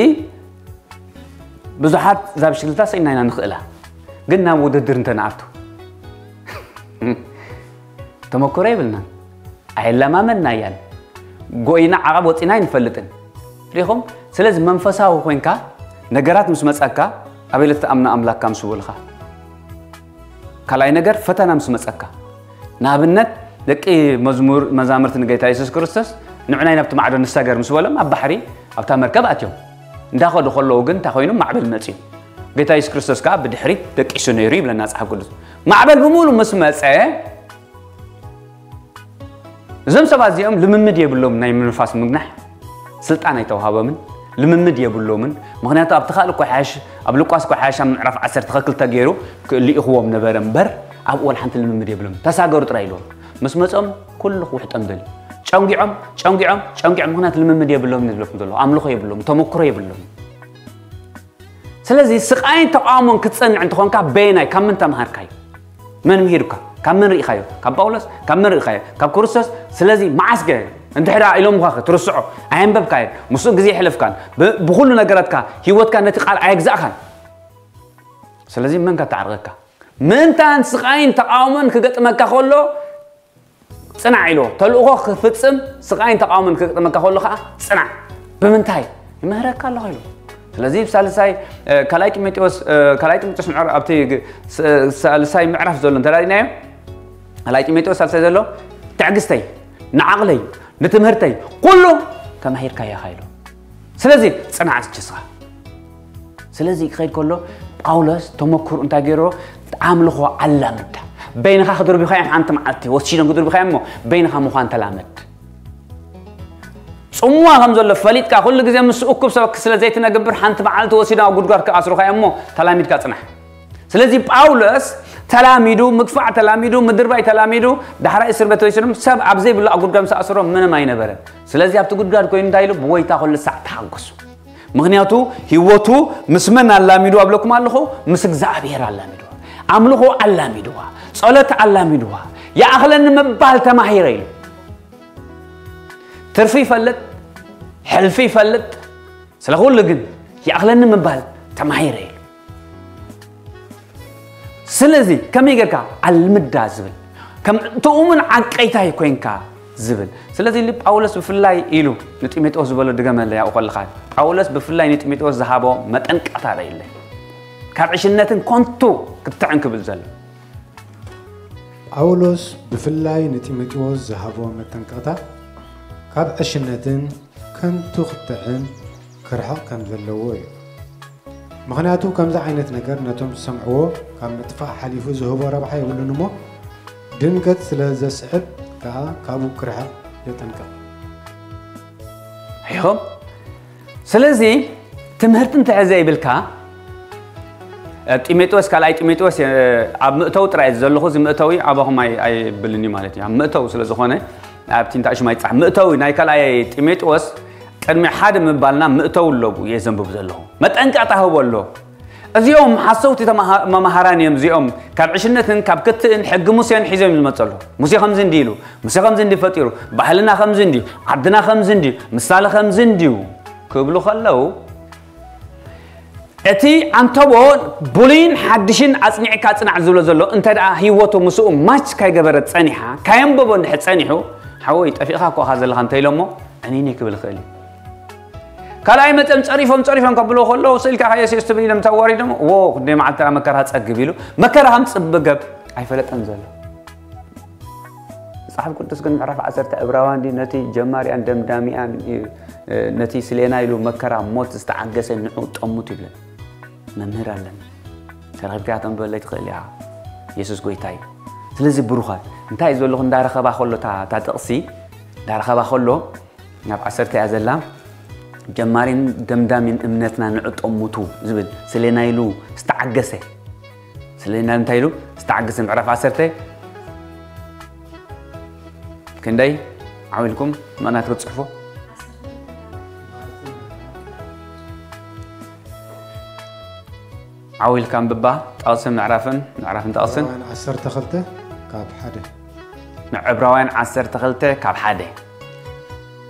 ብዙሓት እዛ ብሽክለታ ስኢና ኢና ንኽእላ፣ ግን ናብ ውድድር እንተንኣቱ ተመክሮ የብልናን፣ ኣየለማመድናያን፣ ጎይና ዓቐብ ወፂና ኣይንፈልጥን። ሪኹም? ስለዚ መንፈሳዊ ኮይንካ ነገራት ምስ መፀካ ኣበይ ልትኣምና ኣምላክካ ምስ በልኻ። ካልኣይ ነገር ፈተና ምስ መፀካ፣ ንኣብነት ደቂ መዝሙር መዛምርቲ ንጌታ የሱስ ክርስቶስ ንዑናይ ናብቲ ማዕዶ ንሰገር ምስ በሎም ኣብ ባሕሪ ኣብታ መርከብ ኣትዮም እንዳኸዱ ከለዉ ግን እንታይ ኮይኑ ማዕበል መፅዩ። ጌታ የሱስ ክርስቶስ ከኣ ብድሕሪት ደቂሱ ነይሩ ይብለና መጽሓፍ ቅዱስ። ማዕበል ብምሉእ ምስ መጸ፣ እዞም ሰባት እዚኦም ልምምድ የብሎም ናይ ምንፋስ ምግናሕ፣ ስልጣን ኣይተዋሃቦምን፣ ልምምድ የብሎምን። ምኽንያቱ ኣብቲ ካልእ እኮ ሓያሽ፣ ኣብ ሉቃስ እኮ ሓያሽ ኣብ ምዕራፍ ዓሰርተ ክልተ ገይሩ ልኢኽዎም ነበረ እምበር፣ ኣብኡ ወላ ሓንቲ ልምምድ የብሎም። ተሳገሩ ጥራይ ኢልዎም። ምስ መጾም ኩሉ ክውሕጦም ደልዩ። ጨንጊዖም፣ ጨንጊዖም፣ ጨንጊዖም፣ ምኽንያቱ ልምምድ የብሎምን ዝብለኩም ዘለኹ። ኣምልኾ የብሎም፣ ተመክሮ የብሎም። ስለዚ ስቓይን ተቓውሞን ክትጸንዕ እንተኾንካ በየናይ፣ ካብ መን ተማሃርካዮ? መን ምሂሩካ? ካብ መን ርኢኻዮ? ካብ ጳውሎስ? ካብ መን ርኢኻዮ? ካብ ክርስቶስ? ስለዚ መዓስከ እንድሕር ኢሎምኻ ክትርስዖ ኣየንበብካዮ፣ ምስኡ ግዜ የሕለፍካን፣ ብ-፣ ብኹሉ ነገራትካ ህይወትካ ነቲ ቃል ኣየግዛእካን። ስለዚ መን ከተዓርቐካ? ምእንታን ስቓይን ተቓውሞን ክገጥመካ ከሎ ጽናዕ ኢልዎ። ተልእኾ ክፍጽም ስቓይን ተቓውሞን ክገጥመካ ከሎ ኸዓ ጽናዕ። ብምንታይ? ይምህረካ ኣለኹ ኢሉ። ስለዚ ብሳልሳይ፣ እ፣ ካልኣይ ጢሞቴዎስ፣ እ፣ ካልኣይ ጢሞቴዎስ ምዕራፍ ኣብቲ ግ-፣ ስ-፣ ሳልሳይ ምዕራፍ ዘሎ እንተ ርኢናዮ፣ ካልኣይ ጢሞቴዎስ ሳልሳይ ዘሎ ትዕግስተይ፣ ንዓቕለይ፣ ንትምህርተይ፣ ኩሉ ተማሂርካዮ ኢኻ ኢሉ። ስለዚ ጽናዕ እስኪ ንስኻ። ስለዚ ክኸይድ ከሎ ጳውሎስ ተመክሩ እንታይ ገይርዎ? ኣምልኾ ኣላምዳ። በይንኻ ክድርብኻ እዮም ሓንቲ መዓልቲ ወሲዶም ክድርብኻ እዮም እሞ በይንኻ ምዃን ተላመድ። ጽምዋ ከም ዘሎ ፈሊጥካ ኩሉ ግዜ ምስ እኩብ ሰብ ስለ ዘይትነግብር ሓንቲ መዓልቲ ወሲዶም ኣብ ጉድጓድ ክኣስሩኻ እዮም እሞ ተላሚድካ ጽናሕ። ስለዚ ጳውሎስ ተላሚዱ፣ ምግፋዕ ተላሚዱ፣ ምድርባይ ተላሚዱ፣ ዳሕራይ እስር ቤት ወሲዶም ሰብ ኣብ ዘይብሉ ኣብ ጉድጓድ ምስ ኣስሮም ምንም ኣይነበረን። ስለዚ ኣብቲ ጉድጓድ ኮይኑ እንታይ ኢሉ? ብጎይታ ኩሉ ሳዕ ተሓጎሱ። ምኽንያቱ ህይወቱ ምስ መን ኣላሚዱ ኣብለኩም ኣለኹ? ምስ እግዚኣብሔር ኣላሚድዋ። ኣምልኾ ኣላሚድዋ። ጸሎት ኣላሚድዋ። ይኣኽለኒ ምባል ተማሂረ ኢሉ። ትርፊ ይፈልጥ፣ ሕልፊ ይፈልጥ፣ ስለ ኩሉ ግን ይኣኽለኒ ምባል ተማሂረ ኢሉ። ስለዚ ከመይ ጌርካ ኣልምዳ ዝብል፣ ከም ትእሙን ዓቀይታይ ኮይንካ ዝብል። ስለዚ ሊ ጳውሎስ ብፍላይ ኢሉ ንጢሞቴዎስ ዝበሎ ድገመለይ ኣብኡ ከለኻ። ጳውሎስ ብፍላይ ንጢሞቴዎስ ዝሃቦ መጠንቀቕታ ርኢለይ። ካብ ዕሽነትን ከንቱ ክትዕን ክብል ዘሎ። ጳውሎስ ብፍላይ ንጢሞቴዎስ ዝሃቦ መጠንቀቕታ ካብ ዕሽነትን ከንቱ ክትዕን ክርሕቕ ከም ዘለዎ እዩ። ምኽንያቱ ከምዚ ዓይነት ነገር ነቶም ዝሰምዕዎ ካብ ምጥፋእ ሓሊፉ ዝህቦ ረብሓ የብሉን እሞ ድንገት ስለ ዘስዕብ ከኣ ካብኡ ክርሕቕ የጠንቅቕ። ኢኹም። ስለዚ ትምህርቲ እንተሕዘ ይብልካ፣ ጢሞቴዎስ፣ ካልኣይ ጢሞቴዎስ፣ እ፣ ኣብ ምእተዊ ጥራይ እዩ ዘለኹ፣ እዚ ምእተዊ ኣባኹም ኣይ-፣ ኣይብልን እዩ ማለት እዩ። ኣብ ምእተዊ ስለ ዝኾነ ኣብቲ እንታይ ሽማ ይጻሕ። ምእተዊ ናይ ካልኣይ ጢሞቴዎስ ቅድሚ ሓደ ምባልና ምእተዊ ኣለዉ እየ ዘንብብ ዘለኹ። መጠንቀቕታ ህቦ ኣሎ። እዚኦም ሓሰውቲ ተማሃ-፣ መማሃራን እዮም። እዚኦም ካብ ዕሽነትን ካብ ክትእን ሕጊ ሙሴን ሒዞም ዝመጹ ኣለዉ። ሙሴ ከምዚ እንዲ ኢሉ፣ ሙሴ ከምዚ እንዲ ፈጢሩ፣ ባህልና ከምዚ እንዲ፣ ዓድና ከምዚ እንዲ፣ ምሳሌ ከምዚ እንዲዩ ክብሉ ከለዉ፣ እቲ ኣንተቦ ብሉይን ሓድሽን ኣጽኒዕካ ጽናዕ ዝብሎ ዘሎ፣ እንተ ደኣ ህይወቱ ምስኡ ማች ካይገበረት ጸኒሓ፣ ካየንበቦ እንድሕር ጸኒሑ፣ ሓወይ፣ ጠፊእኻ እኮ ኢኻ ዘለኻ እንተ ኢሎሞ፣ ዕንይንይ ክብል ይኽእል እዩ። ካልኣይ መጠን ጸሪፎም፣ ጸሪፎም ከብልዎ ከለዉ፣ ስእልካ ከየስየስ ትብል ኢሎም ተዋሪዶም፣ ዎ፣ ክንደይ መዓልቲ መከራ ጸግብ ኢሉ፣ መከራ ከም ጽብገብ ኣይፈለጠን ዘሎ። መጽሓፍ ቅዱስ ግን ምዕራፍ ዓሰርተ ዕብራውያን ድዩ ነቲ ጀማሪኣን ደምዳሚኣን እዩ፣ ነቲ ስሌና ኢሉ መከራ ሞት ዝተዓገሰ ንዑ ጠሙት ይብለን። መምህር ኣለና። ተረኺብካያ ተንብበለይ ትኽእል ኢኻ። የሱስ ጎይታ እዩ። ስለዚ ብሩኻት፣ እንታይ እዩ ዘለኹ እንዳረኸባ ከሎ እታ፣ እታ ጥቕሲ እንዳረኸባ ከሎ ናብ ዓሰርተ እያ ዘላ። ጀማሪን ደምዳሚን እምነትና ንዑ ጠሙቱ ዝብል ስሌና ኢሉ ዝተዓገሰ። ስሌና እንታይ ኢሉ ዝተዓገሰ? ምዕራፍ ዓሰርተ ክንደይ ዓው ኢልኩም መናት ክትጽሕፉ? ዓው ኢልካ ኣንብባ፣ ጠቕስን ምዕራፍን፣ ምዕራፍን ጠቕስን። ዕብራውያን ዓሰርተ ክልተ ካብ ሓደ። ንዕብራውያን ዓሰርተ ክልተ ካብ ሓደ።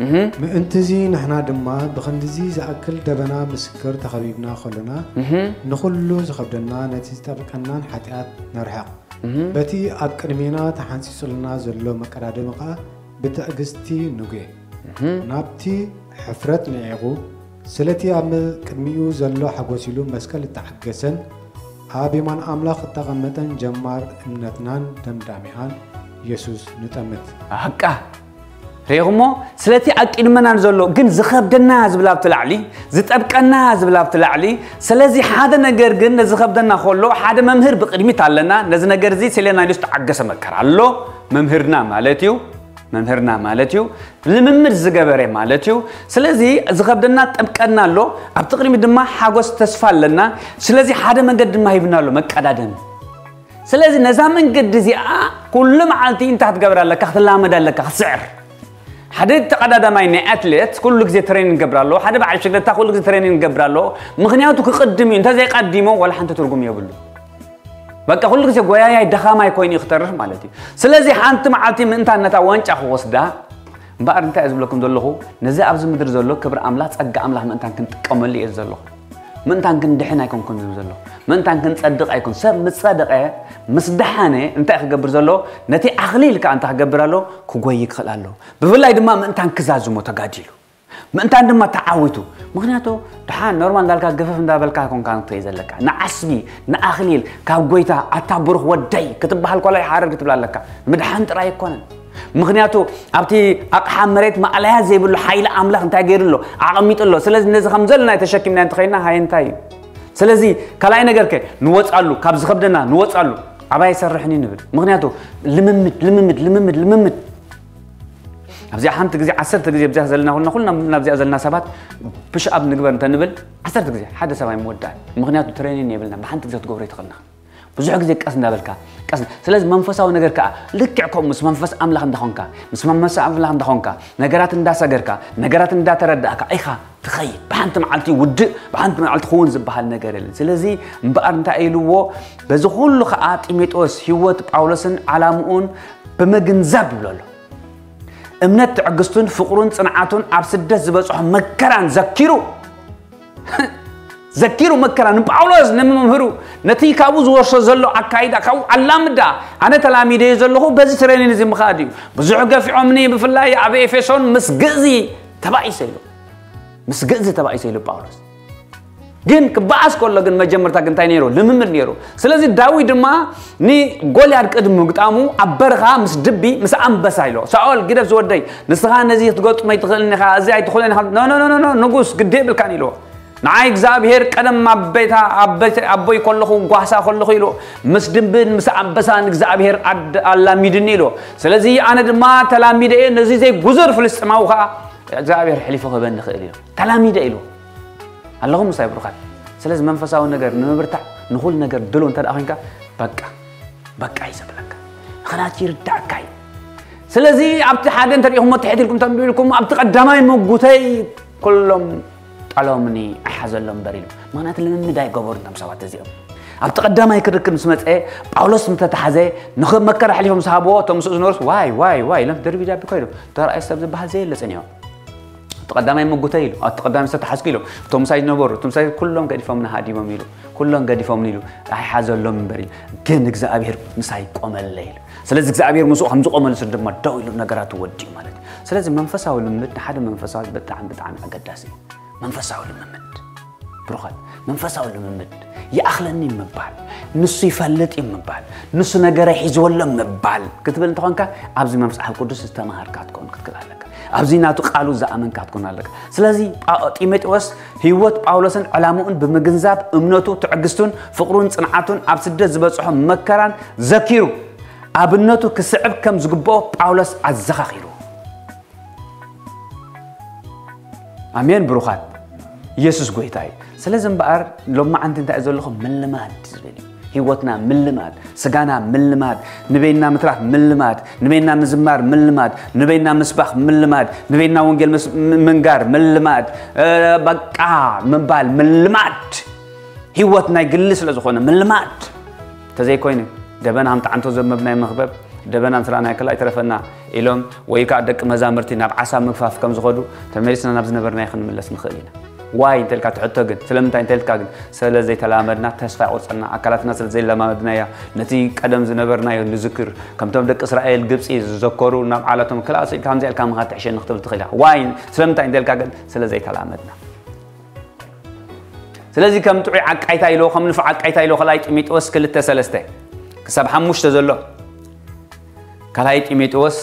እህ። ምእንትዚ ንሕና ድማ ብኽንድዚ ዝኣክል ደበና ምስክር ተኸቢብና ከሎና፣ እህ። ንኹሉ ዝኸብደና ነቲ ዝጠብቀናን ሓጢኣት ነርሕቕ። እህ። በቲ ኣብ ቅድሜና ተሓንጺጹልና ዘሎ መቀዳደሚ ኸኣ ብትዕግስቲ ንጒ። እህ። ናብቲ ሕፍረት ንዒቑ፣ ስለቲ ኣብ ቅድሚኡ ዘሎ ሓጎስ ኢሉ መስቀል እተዓገሰን ኣብ የማን ኣምላኽ እተቐመጠን ጀማር እምነትናን ደምዳሚኣን የሱስ ንጠምት። ኣቃ! ርኢኹሞ? ስለቲ ኣብ ቅድመና ዘሎ ግን ዝኸብደና ዝብል ኣብቲ ላዕሊ፣ ዝጠብቀና ዝብል ኣብቲ ላዕሊ። ስለዚ ሓደ ነገር ግን ነዚ ኸብደና ከሎ ሓደ መምህር ብቕድሚት ኣለና። ነዚ ነገር እዚ ሴሌናይሉስ ተዓገሰ መከራ ኣሎ። መምህርና ማለት እዩ። መምህርና ማለት እዩ። ልምምድ ዝገበረ ማለት እዩ። ስለዚ ዝኸብደና ጠብቀና ኣሎ። ኣብቲ ቅድሚት ድማ ሓጎስ ተስፋ ኣለና። ስለዚ ሓደ መንገዲ ድማ ሂብና ኣሎ፣ መቀዳደሚ። ስለዚ ነዛ መንገዲ እዚኣ ኩሉ መዓልቲ እንታይ ክትገብር ኣለካ? ክትላመድ ኣለካ፣ ክትስዕር። ሓደ ተቐዳዳማይ ናይ ኣትሌት ኩሉ ግዜ ትሬኒንግ ገብር ኣለዎ። ሓደ በዓል ሽግለታ ኩሉ ግዜ ትሬኒንግ ገብር ኣለዎ። ምኽንያቱ ክቕድም እዩ። እንተዘይቀዲሞ ዋላ ሓንቲ ትርጉም የብሉ። በቃ ኩሉ ግዜ ጎያያይ ደኻማይ ኮይኑ እዩ ክተርፍ ማለት እዩ። ስለዚ ሓንቲ መዓልቲ ምእንታን ነታ ዋንጫ ክወስዳ እምበኣር እንታይ እየ ዝብለኩም ዘለኹ? ነዚ ኣብዚ ምድሪ ዘሎ ክብሪ ኣምላኽ፣ ጸጋ ኣምላኽ ምእንታን ክንጥቀመሉ እየ ዘለኹ። ምእንታን ክንድሕን ኣይኮንኩን ዝብል ዘለኹ። ምእንታን ክንጸድቕ ኣይኮን። ሰብ ምስ ጸደቐ፣ ምስ ደሓነ እንታይ ክገብር ዘሎ? ነቲ ኣኽሊል ከኣ እንታይ ክገብር ኣሎ? ክጎይ ክኽእል ኣሎ። ብፍላይ ድማ ምእንታን ክዛዝሞ ተጋዲሉ። ምእንታን ድማ ተዓዊቱ። ምኽንያቱ ደሓን ኖርማል እንዳልካ ግፍፍ እንዳበልካ ኮንካ ንትኸይ ዘለካ። ንዓስቢ፣ ንኣኽሊል ካብ ጎይታ ኣታ ብሩኽ ወደይ ክትበሃል ኮላይ ሓረር ክትብል ኣለካ። ምድሓን ጥራይ ኣይኮነን። ምኽንያቱ ኣብቲ ኣቕሓ መሬት ማእለያ ዘይብሉ ሓይሊ ኣምላኽ እንታይ ገይሩ ኣሎ? ኣቐሚጡ ኣሎ። ስለዚ ነዚ ከም ዘለና ተሸኪምና እንተኸይና ሃየ እንታይ እዩ? ስለዚ ካልኣይ ነገር ከ ንወጻሉ፣ ካብ ዝኸብደና ንወጻሉ። ኣባይ ይሰርሕን እዩ ንብል። ምኽንያቱ ልምምድ፣ ልምምድ፣ ልምምድ፣ ልምምድ። ኣብዚኣ ሓንቲ ግዜ ዓሰርተ ግዜ ኣብዚኣ ዘለና ኩልና፣ ኩልና ናብዚኣ ዘለና ሰባት ፑሽ ኣፕ ንግበር እንተንብል ዓሰርተ ግዜ ሓደ ሰብኣይ ምወዳእ። ምኽንያቱ ትሬኒን የብልና፣ ብሓንቲ ግዜ ክትገብሮ ይትኽእልና። ብዙሕ ግዜ ቀስ እንዳበልካ ቀስ። ስለዚ መንፈሳዊ ነገር ከኣ ልክዕ ከምኡ ምስ መንፈስ ኣምላኽ እንዳኾንካ፣ ምስ መንፈስ ኣምላኽ እንዳኾንካ፣ ነገራት እንዳሰገርካ፣ ነገራት እንዳተረዳእካ ኢኻ ትኸይድ። ብሓንቲ መዓልቲ ውድእ፣ ብሓንቲ መዓልቲ ክውን ዝበሃል ነገር የለን። ስለዚ እምበኣር እንታይ ኢልዎ? በዚ ኩሉ ከኣ ጢሞቴዎስ ህይወት ጳውሎስን ዓላምኡን ብምግንዛብ ይብሎ ኣሎ። እምነት ትዕግስቱን ፍቕሩን ጽንዓቱን ኣብ ስደት ዝበጽሖ መከራን ዘኪሩ ዘኪሩ መከራ ንጳውሎስ ንመምህሩ ነቲ ካብኡ ዝወርሶ ዘሎ ኣካይዳ ካብኡ ኣላምዳ ኣነ ተላሚደዮ ዘለኹ በዚ ትሬኒን እዚ ምኻድ እዩ። ብዙሕ ገፊዖምኒ ብፍላይ ኣብ ኤፌሶን ምስ ግእዚ ተባኢሰ ኢሉ ምስ ግእዚ ተባኢሰ ኢሉ ጳውሎስ። ግን ክበኣስ ከሎ ግን መጀመርታ ግን እንታይ ነይሩ? ልምምድ ነይሩ። ስለዚ ዳዊት ድማ ንጎልያድ ቅድሚ ምግጣሙ ኣብ በረኻ ምስ ድቢ ምስ ኣንበሳ ኢሎ ሳኦል ግደፍ ዝወደይ ንስኻ ነዚ ክትገጥሞ ኣይትኽእልን ኢኻ እዚ ኣይትኽእልን ኢኻ ኖ ኖ ኖ ኖ ንጉስ ግዲ የብልካን ኢልዎ። ንዓይ እግዚኣብሔር ቀደም ኣብ ቤታ ኣብ ቤተ ኣቦይ ከለኹ ጓሳ ከለኹ ኢሉ ምስ ድንብን ምስ ኣንበሳን እግዚኣብሔር ኣድ- ኣላሚድኒ ኢሉ። ስለዚ ኣነ ድማ ተላሚደ እየ ነዚ ዘይጉዙር ፍልስጥማዊ ከዓ እግዚኣብሔር ሕሊፉ ክህበኒ ይኽእል እዩ ተላሚደ ኢሉ። ኣለኹም ምሳይ ብሩኻት። ስለዚ መንፈሳዊ ነገር ንምብርታዕ ንኹሉ ነገር ድሎ እንተ ደኣ ኮንካ በቃ በቃ እዩ ዘብለካ። ምኽንያቱ ይርዳእካ እዩ። ስለዚ ኣብቲ ሓደ እንተሪኢኹሞ ትሕት ኢልኩም ተንብብልኩም ኣብቲ ቀዳማይ መጉተይ ኩሎም ጠሎምኒ ኣይሓዘሎም እምበር ኢሉ። ምኽንያቱ ልምምድ ኣይገበሩን እቶም ሰባት እዚኦም። ኣብቲ ቀዳማይ ክርክብ ምስ መፀ ጳውሎስ ምተታሓዘ ንኽብ መከራ ኣሕሊፎም ዝሃብዎ እቶም ምስኡ ዝነበሩስ ዋይ ዋይ ዋይ ኢሎም ደርቢ ዳቢ ኮይዶም። ተራእዩ ሰብ ዝበሃል ዘየለ ፀኒሖም። እቲ ቀዳማይ መጉተይ ኢሉ ኣብቲ ቀዳማይ ዝተታሓዝኩ ኢሎም እቶም ምሳይ ዝነበሩ እቶም ምሳይ ኩሎም ገዲፎምኒ ሃዲሞም ኢሉ ኩሎም ገዲፎምኒ ኢሉ ኣይሓዘሎም እምበር ኢሉ ግን እግዚኣብሔር ምሳይ ቆመለይ ኢሉ። ስለዚ እግዚኣብሔር ምስኡ ከም ዝቆመሉ ስር ድማ ደው ኢሉ ነገራቱ ወዲኡ ማለት እዩ። ስለዚ መንፈሳዊ ልምምድ ንሓደ መንፈሳዊ ብጣዕሚ ብጣዕሚ ኣገዳሲ እዩ። መንፈሳዊ ልምምድ ብሩኻት መንፈሳዊ ልምምድ ይኣኽለኒ ምባል ንሱ ይፈልጥ እዩ ምባል ንሱ ነገረ ሒዝወሎ ምባል ክትብል እንተኾንካ ኣብዚ መጽሓፍ ቅዱስ ዝተማሃርካ ትከውን ክትክእል ኣለካ። ኣብዚ ናቱ ቃሉ ዝኣመንካ ትኮን ኣለካ። ስለዚ ጳ- ጢሞቴዎስ ህይወት ጳውሎስን ዕላምኡን ብምግንዛብ እምነቱ ትዕግስቱን ፍቕሩን ጽንዓቱን ኣብ ስደት ዝበጽሖ መከራን ዘኪሩ ኣብነቱ ክስዕብ ከም ዝግብኦ ጳውሎስ ኣዘኻኺሩ። ኣሜን ብሩኻት። ኢየሱስ ጎይታ እዩ። ስለዚ እምበኣር ሎማዓንቲ እንታይ እዩ ዘለኹ ምልማድ ዝብል እዩ። ህይወትና ምልማድ፣ ስጋና ምልማድ፣ ንበይና ምትራፍ ምልማድ፣ ንበይና ምዝማር ምልማድ፣ ንበይና ምስባኽ ምልማድ፣ ንበይና ወንጌል ምስ- ም- ምንጋር ምልማድ፣ እ፣ በቃ ምባል ምልማድ። ህይወት ናይ ግሊ ስለ ዝኾነ ምልማድ ተዘይኮይኑ ደበና ሃምጣዓንቶ ዘመብናይ መኽበብ ደበና ምስ ረኣናይ ከላ ኣይተረፈና ኢሎም ወይ ከዓ ደቂ መዛምርቲ ናብ ዓሳ ምግፋፍ ከም ዝኸዱ ተመሊስና ናብ ዝነበርናዮ ክንምለስ ንኽእል ኢና። ዋይ እንተልካ ትሕቶ ግን ስለምንታይ እንተልካ ግን ስለ ዘይተላመድና ተስፋ ይቆርፀና ኣካላትና ስለ ዘይለማመድናያ ነቲ ቀደም ዝነበርናዮ ንዝክር ከምቶም ደቂ እስራኤል ግብፂ ዝዘከሩ ናብ ዓለቶም ክላእ ስኢልካ ከምዚኣ ኢልካ ምኻድ ትሕሸኒ ክትብል ትኽእል ኢኻ። ዋይ ስለምንታይ እንተልካ ግን ስለ ዘይተላመድና። ስለዚ ከም ጥዑይ ዓቃይታ ኢልዎ ከም ንፉዕ ዓቃይታ ኢልዎ ካልኣይ ጢሞቴዎስ ክልተ ሰለስተ ክሳብ ሓሙሽተ ዘሎ ካልኣይ ጢሞቴዎስ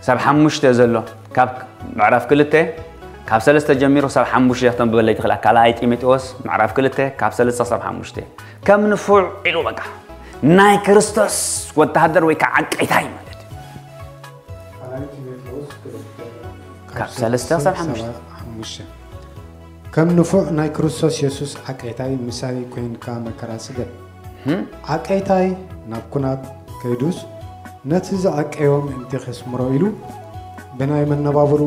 ሳብ ሓሙሽተ ዘሎ ካብ ምዕራፍ ክልተ ካብ ሰለስተ ጀሚሩ ሳብ ሓሙሽተ ክተንብበለይ ትኽእላ። ካልኣይ ጢሞቴዎስ ምዕራፍ ክልተ ካብ ሰለስተ ሳብ ሓሙሽተ ከም ንፉዕ ኢሉ በቃ ናይ ክርስቶስ ወተሃደር ወይ ከዓ ዓቀይታይ ማለት እዩ። ካብ ሰለስተ ሳብ ሓሙሽተ። ከም ንፉዕ ናይ ክርስቶስ የሱስ ዓቀይታይ ምሳይ ኮይንካ መከራ ስገድ። ዓቀይታይ ናብ ኩናት ከይዱስ ነቲ ዝዓቀዮ ምእንቲ ከስምሮ ኢሉ ብናይ መነባብሩ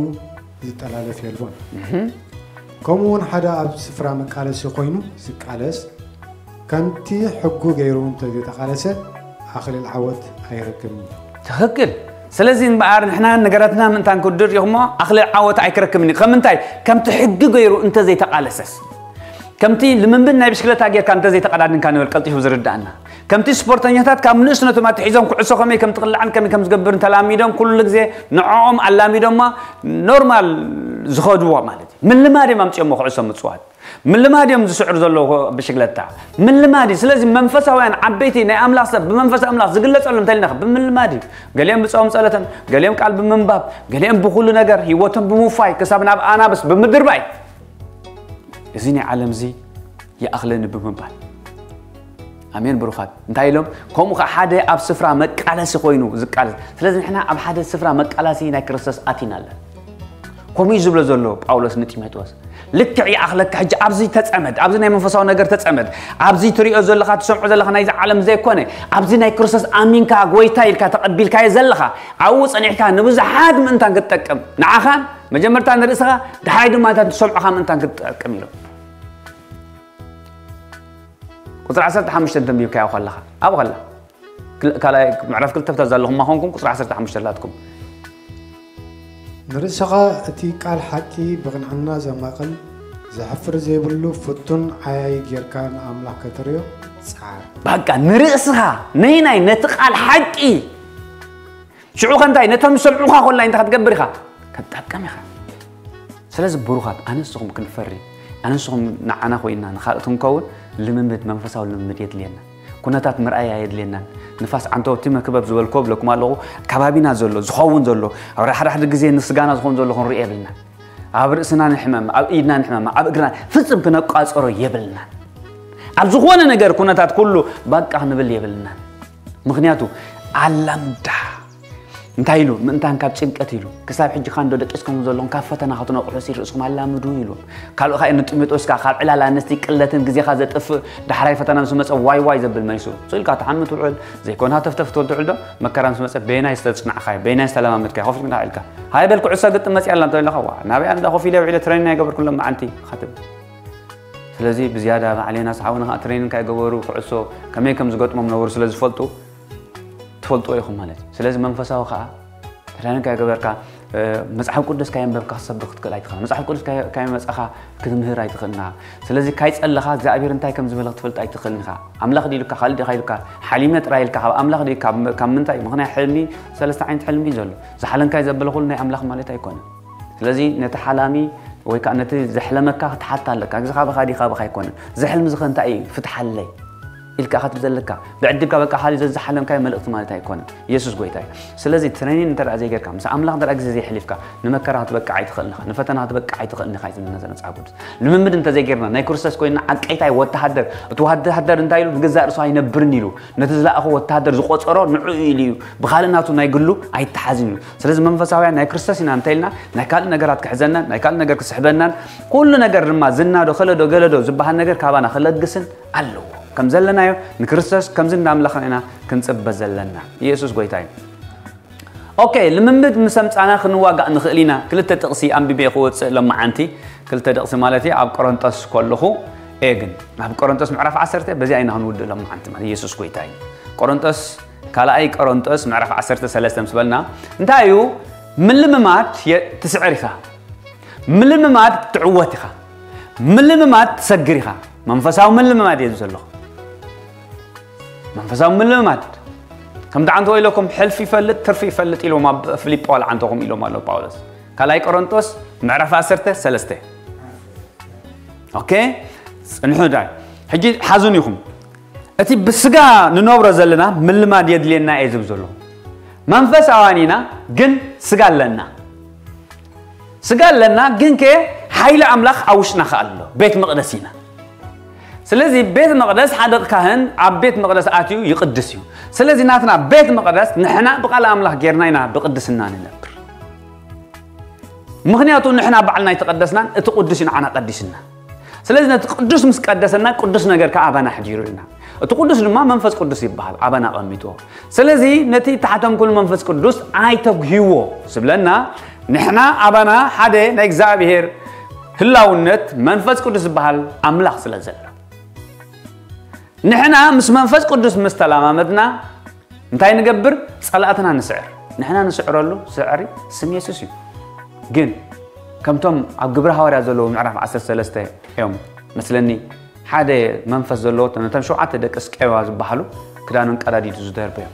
ዝጠላለፍ የልቦን። ከምኡ እውን ሓደ ኣብ ስፍራ መቃለሲ ኮይኑ ዝቃለስ ከምቲ ሕጉ ገይሩ እንተዘይተቃለሰ ኣኽሊል ዓወት ኣይረክብን እዩ። ትኽክል። ስለዚ እምበኣር ንሕና ነገራትና ምእንታን ክውድር ኢኹሞ ኣኽሊል ዓወት ኣይክረክብን እዩ። ከምንታይ ከምቲ ሕጊ ገይሩ እንተዘይተቃለሰስ ከምቲ ልምምድ ናይ ብሽክለታ ጌርካ እንተዘይተቀዳድንካ ንብል ቀልጢፉ ዝርዳእና ከምቲ ስፖርተኛታት ካብ ንእስነቶም ኣትሒዞም ኩዕሶ ከመይ ከም ትቕላዕን ከመይ ከም ዝገብርን ተላሚዶም ኩሉ ግዜ ንዕኦም ኣላሚዶማ ኖርማል ዝኸድዎ ማለት እዩ። ምልማድ እዮም ኣምፅኦሞ ኩዕሶ ምፅዋት ምልማድ እዮም ዝስዕሩ ዘለዉ ብሽግለታ ምልማድ እዩ። ስለዚ መንፈሳውያን ዓበይቲ ናይ ኣምላኽ ሰብ ብመንፈስ ኣምላኽ ዝግለጸሉ እንተልና ብምልማድ እዩ። ገሊኦም ብጾም ጸሎትን ገሊኦም ቃል ብምንባብ ገሊኦም ብኩሉ ነገር ህይወቶም ብምውፋይ ክሳብ ናብ ኣናብስ ብምድርባይ እዚ ናይ ዓለም እዚ ይኣኽለኒ ብምባል ኣሜን ብሩኻት እንታይ ኢሎም ከምኡ ከዓ ሓደ ኣብ ስፍራ መቃለሲ ኮይኑ ዝቃለስ ስለዚ ንሕና ኣብ ሓደ ስፍራ መቃላሲ ናይ ክርስቶስ ኣቲና ኣለን ከምኡ እዩ ዝብሎ ዘሎ ጳውሎስ ንጢሞቴዎስ ልክዕ ይኣኽለካ ሕጂ ኣብዚ ተፀመድ ኣብዚ ናይ መንፈሳዊ ነገር ተፀመድ ኣብዚ ትሪኦ ዘለኻ ትሰምዖ ዘለኻ ናይዚ ዓለም ዘይኮነ ኣብዚ ናይ ክርስቶስ ኣሚንካ ጎይታ ኢልካ ተቐቢልካዮ ዘለኻ ኣብኡ ፀኒሕካ ንብዙሓት ምእንታን ክትጠቅም ንዓኻን መጀመርታ ንርእስኻ ድሓይ ድማ እታ ትሰምዖኻ ምእንታን ክትጠቅም ኢሎም ቁፅሪ ዓሰርተ ሓሙሽተ ተንቢብካዮ ከለኻ ኣብ ኸላ ካልኣይ ምዕራፍ ክልተ ብታ ዘለኹም ማኾንኩም ቁፅሪ ዓሰርተ ሓሙሽተ ኣላትኩም ንርእስኻ እቲ ቃል ሓቂ ብቕንዕና ዘማቕል ዘሕፍር ዘይብሉ ፍቱን ዓያዪ ጌርካ ንኣምላኽ ከተርእዮ ጻዓር። በቃ ንርእስኻ ነይናይ ነቲ ቃል ሓቂ ሽዑ ከንታይ ነቶም ዝሰምዑኻ ኮላይ እንታይ ክትገብር ኢኻ? ከትጠቀም ኢኻ። ስለዚ ብሩኻት ኣነ ንስኹም ክንፈሪ ኣነ ንስኹም ንዓና ኮይና ንኻልእ ክንከውን ልምምድ መንፈሳዊ ልምምድ የድልየና። ኩነታት ምርኣይ ኣየድልየናን። ንፋስ ዓንተወቲ መክበብ ዝበልክዎ እብለኩም ኣለኹ። ከባቢና ዘሎ፣ ዝኸውን ዘሎ፣ ኣብ ሓደ ሓደ ግዜ ንስጋና ዝኸውን ዘሎ ክንርኢ የብልናን። ኣብ ርእስና ንሕመም፣ ኣብ ኢድና ንሕመም፣ ኣብ እግርና ፍጽም ክነቋጽሮ የብልናን። ኣብ ዝኾነ ነገር ኩነታት ኩሉ ባቃ ክንብል የብልናን። ምኽንያቱ ኣላምዳ እንታይ ኢሉ ምእንታን ካብ ጭንቀት ኢሉ ክሳብ ሕጂ ኻንዶ ደቂስኩም ዘለኹም ካብ ፈተና ክትነቕሑ ሲ ርእስኹም ኣላምዱ ኢሉ ካልኦ ኻእ ንጢሞቴዎስ ከዓ ካብ ዕላል ኣንስቲ ቅለትን ግዜኻ ዘጥፍእ ዳሕራይ ፈተና ምስ መፀ ዋይ ዋይ ዘብል መልሱ ስኢልካ ትሓሚ ትውዕል ዘይኮነ ሃተፍተፍ ትብል ትውዕል ዶ መከራ ምስ መፀ በየናይ ዝተፅናዕኻዮ በየናይ ዝተለማመድካዮ ኮፍ ኢልካ ኢልካ ሃይ በል ኩዕሶ ግጥም መፅያ ኣላ እንተኢልካ ዋ ናበይ ኣንዳ ኮፍ ኢለ ውዒለ ትሬኒን ኣይገበርኩን ሎማዓንቲ ኢኻ ትብል ስለዚ ብዝያዳ ባዕሌና ሰሓውና ከዓ ትሬኒን ካይገበሩ ኩዕሶ ከመይ ከም ዝገጥሞም ነበሩ ስለ ዝፈልጡ ትፈልጥዎ ኢኹም ማለት እዩ። ስለዚ መንፈሳዊ ከዓ ትሬኒን ካይገበርካ መፅሓፍ ቅዱስ ካየንበብካ ክትሰብኽ ክትክእል ኣይትኽእል። መፅሓፍ ቅዱስ ካየመፃኻ ክትምህር ኣይትኽእልና። ስለዚ ካይፀለኻ እግዚኣብሔር እንታይ ከም ዝበለ ክትፈልጥ ኣይትኽእልን ኢኻ። ኣምላኽ ድዩ ኢሉካ ካልእ ድኻ ኢሉካ ሓሊመ ጥራይ ኢልካ ካብ ኣምላኽ ድዩ ካብ ምንታይ ምኽንያት ሕልሚ ሰለስተ ዓይነት ሕልሚ እዩ ዘሎ። ዝሓለምካዮ ዘበለ ኩሉ ናይ ኣምላኽ ማለት ኣይኮነን። ስለዚ ነቲ ሓላሚ ወይ ከዓ ነቲ ዘሕለመካ ክትሓታ ኣለካ። እዚ ካባኻ ድዩ ካባኻ ኣይኮነን። እዚ ሕልሚ እዚ ከ እንታይ እዩ? ፍትሓለይ ኢልካ ኢኻ ትብል ዘለካ። ብዕድልካ በቃ ሓልዩ ዘዝሓለምካዮ መልእኽቲ ማለት ኣይኮነን። የሱስ ጎይታ እዩ። ስለዚ ትሬኒን እንተ ደኣ ዘይጌርካ፣ ምስ ኣምላኽ እንተ ደኣ ግዜ ዘይሕሊፍካ፣ ንመከራ ክትበቅዕ ኣይትኽእልን ኢኻ። ንፈተና ክትበቅዕ ኣይትኽእልን ኢኻ እዩ ዝብለና ዘሎ መጽሓፍ ቅዱስ። ልምምድ እንተ ዘይጌርና፣ ናይ ክርስቶስ ኮይንና ዓቀይታይ ወተሃደር፣ እቲ ወተሃደር እንታይ ኢሉ? ንገዛእ ርእሱ ኣይነብርን ኢሉ። ነቲ ዝለኣኾ ወተሃደር ዝቖጸሮ ንዕኡ ኢሉ እዩ። ብኻልእ ናቱ ናይ ግሉ ኣይተሓዝን እዩ። ስለዚ መንፈሳውያን ናይ ክርስቶስ ኢና እንተ ኢልና ናይ ካልእ ነገራት ክሕዘናን ናይ ካልእ ነገር ክስሕበናን ኩሉ ነገር ድማ ዝናዶ ከለዶ ገለዶ ዝበሃል ነገር ካባና ክለግስን ኣለዎ። ከም ዘለናዮ ንክርስቶስ ከምዚ እንዳምለኽና ኢና ክንጽበ ዘለና። ኢየሱስ ጎይታ እዩ። ኦኬ ልምምድ ምስ ኣምጻና ክንዋጋእ ንኽእል ኢና። ክልተ ጥቕሲ ኣንቢበ ክወጽእ ሎማዓንቲ ክልተ ጥቕሲ ማለት እዩ ኣብ ቆሮንጦስ ከለኹ እየ ግን ኣብ ቆሮንጦስ ምዕራፍ ዓሰርተ በዚኣ ኢና ክንውድእ ሎማዓንቲ ማለት ኢየሱስ ጎይታ እዩ። ቆሮንጦስ ካልኣይ ቆሮንጦስ ምዕራፍ ዓሰርተ ሰለስተ ምስ በልና እንታይ እዩ ምልምማድ ትስዕር ኢኻ ምልምማድ ትዕወት ኢኻ ምልምማድ ትሰግር ኢኻ መንፈሳዊ ምልምማድ እየ ዘለኹ መንፈሳዊ ምልምማድ ከምቲ ዓንተዎ ኢለኩም ሕልፊ ይፈልጥ ትርፊ ይፈልጥ ኢሎም ኣብ ፊልጶ ኣልዓንተኹም ኢሎም ኣሎ ጳውሎስ ካልኣይ ቆሮንጦስ ምዕራፍ ዓሰርተ ሰለስተ ኦኬ ጽንሑ ዳይ ሕጂ ሓዙን ኢኹም እቲ ብስጋ ንነብሮ ዘለና ምልማድ የድልየና እየ ዝብል ዘለኹ መንፈሳውያን ኢና፣ ግን ስጋ ኣለና። ስጋ ኣለና፣ ግን ከ ሓይሊ ኣምላኽ ኣብ ውሽጥና ከኣ ኣሎ። ቤት መቕደስ ኢና። ስለዚ ቤት መቕደስ ሓደ ካህን ኣብ ቤት መቕደስ ኣትዩ ይቕድስ እዩ። ስለዚ ናትና ቤት መቕደስ ንሕና ብቓል ኣምላኽ ጌርና ኢና ብቕድስና ንነብር። ምኽንያቱ ንሕና ባዕልና ኣይተቐደስናን፣ እቲ ቅዱስ እዩ ንዓና ቀዲስና። ስለዚ ነቲ ቅዱስ ምስ ቀደሰና ቅዱስ ነገር ከኣ ኣባና ኣሕዲሩ ኢልና። እቲ ቅዱስ ድማ መንፈስ ቅዱስ ይበሃል፣ ኣባና ኣቐሚጥዎ። ስለዚ ነቲ ተሓተምኩሉ መንፈስ ቅዱስ ኣይተጉህይዎ ዝብለና ንሕና ኣባና ሓደ ናይ እግዚኣብሔር ህላውነት መንፈስ ቅዱስ ዝበሃል ኣምላኽ ስለ ዘሎ። ንሕና ምስ መንፈስ ቅዱስ ምስ ተለማመድና እንታይ ንገብር? ጸላእትና ንስዕር። ንሕና ንስዕረሉ ስዕሪ ስም የሱስ እዩ። ግን ከምቶም ኣብ ግብረ ሃዋርያ ዘለዉ ምዕራፍ ዓሰርተ ሰለስተ እዮም መስለኒ ሓደ መንፈስ ዘለዎ ነቶም ሸውዓተ ደቂ ስቄዋ ዝበሃሉ ክዳኖም ቀዳዲዱ ዝደርበዮም።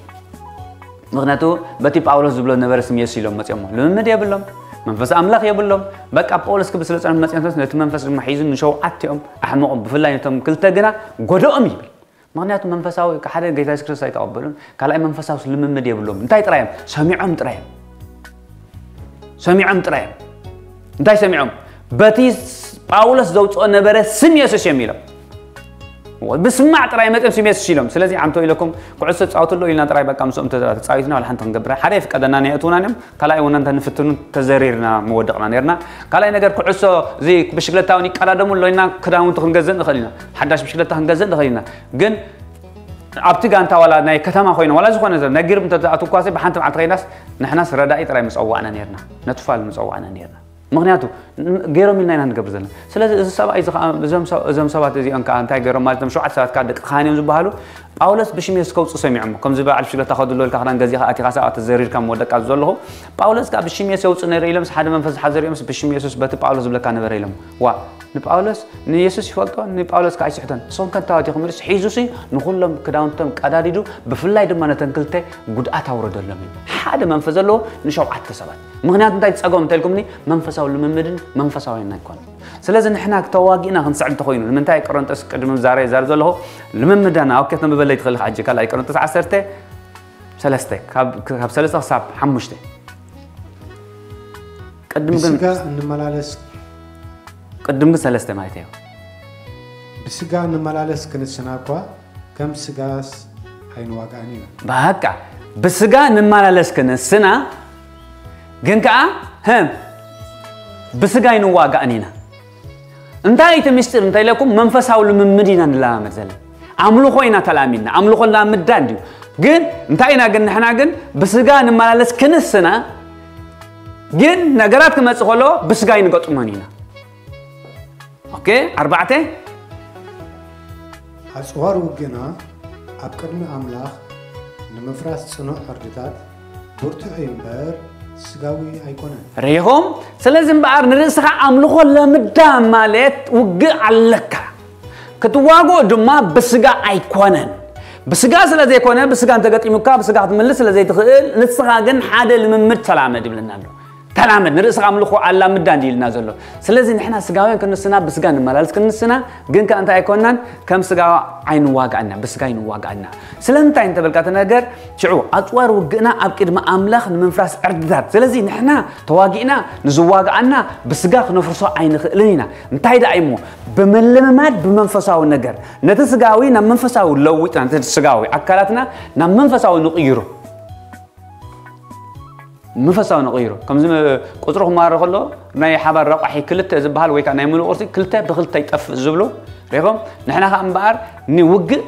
ምኽንያቱ በቲ ጳውሎስ ዝብሎ ነበረ ስም የሱስ ኢሎም መጽዮሞ። ልምምድ የብሎም። መንፈስ ኣምላኽ የብሎም። በቃ ጳውሎስ ክብል ስለ ጸንሑ መጽዮምስ ነቲ መንፈስ ድማ ሒዙ ንሸውዓቲኦም ኣሕመቖም። ብፍላይ ነቶም ክልተ ግና ጎደኦም ይብል። ምኽንያቱ መንፈሳዊ ሓደ ጌታ የሱስ ክርስቶስ ኣይተቐበሉን። ካልኣይ መንፈሳዊ ልምምድ የብሎም። እንታይ ጥራዮም? ሰሚዖም ጥራዮም። ሰሚዖም ጥራዮም። እንታይ ሰሚዖም? በቲ ጳውሎስ ዘውፅኦ ነበረ ስም የሱስ እዮም ኢሎም። ብስማዕ ጥራይ መፅኦም ስም የሱስ ኢሎም። ስለዚ ኣንቶ ኢለኩም ኩዕሶ ፃወቱ ኣሎ ኢልና ጥራይ በቃ ምስኦም ተፃዊትና ዋላ ሓንቲ ክንገብር ሓደ ይፍቀደና ነየእትውና እዮም። ካልኣይ እውን እንተ ንፍትኑ ተዘሪርና መወደቕና ነርና። ካልኣይ ነገር ኩዕሶ እዚ ብሽክለታ እውን ይቀዳደሙ ኣሎ ኢልና ክዳውንቲ ክንገዝእ ንኽእል ኢና። ሓዳሽ ብሽክለታ ክንገዝእ ንኽእል ኢና። ግን ኣብቲ ጋንታ ዋላ ናይ ከተማ ኮይና ዋላ ዝኾነ ዘ- ናይ ግርብ እንተ ኣትኳሲ ብሓንቲ መዓልቲ ኮይናስ ንሕናስ ረዳኢ ጥራይ ምፀዋዕና ነርና። ነትፋል ምፀዋዕና ነርና። ምኽንያቱ ገይሮም ኢልና ኢና ንገብር ዘለና። ስለዚ እዚ ሰብኣይ እዚ ከዓ እዞም ሰ- እዞም ሰባት እዚኦም ከዓ እንታይ ገይሮም ማለት እዮም? ሸውዓተ ሰባት ከዓ ደቂ ካህን እዮም ዝበሃሉ። ጳውሎስ ብሽም የሱስ ከውፅእ ሰሚዖሞ። ከምዚ በዓል ብሽክለታ ከድሎ ኢልካ ክዳን ገዚኻ ኣቲኻ ሰብኣት ተዘሪርካ መወደቃ ዘለኹ። ጳውሎስ ከዓ ብሽም የሱስ የውፅእ ነይሩ ኢሎምስ ሓደ መንፈስ ዝሓዘር እዮምስ ብሽም የሱስ በቲ ጳውሎስ ዝብለካ ነበረ ኢሎም። ዋ ንጳውሎስ ንየሱስ ይፈልጦ ንጳውሎስ ከዓ ኣይስሕቶን። እሶም ከንታዋት ይኹም ኢሉስ ሒዙሲ ንኹሎም ክዳውንቶም ቀዳዲዱ ብፍላይ ድማ ነተን ክልተ ጉድኣት ኣውረደሎም እዩ። ሓደ መንፈስ ዘለዎ ንሸውዓተ ሰባት። ምኽንያቱ እንታይ ጸገም እንተልኩምኒ መንፈሳዊ ልምምድን መንፈሳውያን ኣይኮነ። ስለዚ ንሕና ተዋጊእና ክንስዕር እንተኾይኑ ንምንታይ ቆሮንጦስ ቅድሚ ዛሬ ዛር ዘለኹ ልምምዳና ኦኬ ተንብበለይ ትኽእል ኢኻ። ሕጂ ካልኣይ ቆሮንጦስ ዓሰርተ ሰለስተ ካብ ካብ ሰለስተ ክሳብ ሓሙሽተ ቅድም ግን ብስጋ እንመላለስ ቅድም ግን ሰለስተ ማለት እዩ። ብስጋ እንመላለስ ክንስና እኳ ከም ስጋስ ኣይንዋጋእን ኢና። በቃ ብስጋ እንመላለስ ክንስና ግን ከኣ ህም ብስጋ ኣይንዋጋእን ኢና። እንታይ እቲ ምስጢር እንታይ ኢለኩም መንፈሳዊ ልምምድ ኢና ንለማመድ ዘለና። ኣምልኾ ኢና ተላሚድና ኣምልኾ ላምዳ እንድዩ። ግን እንታይ ኢና ግን ንሕና ግን ብስጋ ንመላለስ ክንስና ግን ነገራት ክመጽእ ከሎ ብስጋ ኣይንገጥሞን ኢና። ኦኬ ኣርባዕተ ኣጽዋር ውግእና ኣብ ቅድሚ ኣምላኽ ንምፍራስ ጽኑዕ ዕርድታት ብርቱዕ እዩ እምበር ስጋዊ ኣይኮነን። ርኢኹም? ስለዚ እምበኣር ንርእስኻ ኣምልኾ ለምዳ ማለት ውግእ ኣለካ ክትዋግኦ ድማ ብስጋ ኣይኮነን። ብስጋ ስለ ዘይኮነ ብስጋ እንተገጢሙካ ብስጋ ክትምልስ ስለ ዘይትኽእል ንስኻ ግን ሓደ ልምምድ ተላመድ ይብለና ኣሎ። ተላመድ ንርእስኻ ኣምልኾ ኣላምዳ እንዲ ኢልና ዘሎ። ስለዚ ንሕና ስጋውያን ክንስና ብስጋ ንመላለስ ክንስና ግን ከ እንታይ ኣይኮንናን ከም ስጋ ኣይንዋጋእና ብስጋ ኣይንዋጋእና። ስለምንታይ እንተበልካ እቲ ነገር ሽዑ ኣፅዋር ውግእና ኣብ ቅድሚ ኣምላኽ ንምፍራስ ዕርድታት። ስለዚ ንሕና ተዋጊእና ንዝዋጋኣና ብስጋ ክነፍርሶ ኣይንኽእልን ኢና። እንታይ ደኣ እሞ ብምልምማድ ብመንፈሳዊ ነገር ነቲ ስጋዊ ናብ መንፈሳዊ ለዊጥና ነቲ ስጋዊ ኣካላትና ናብ መንፈሳዊ ንቕይሮ። መንፈሳዊ ንቕይሮ ከምዚ ቁፅሪ ክማረ ከሎ ናይ ሓባር ረቋሒ ክልተ ዝበሃል ወይ ከዓ ናይ ምሉእ ቁርሲ ክልተ ብክልተ ይጠፍእ ዝብሉ ሪኹም። ንሕና ከዓ እምበኣር ንውግእ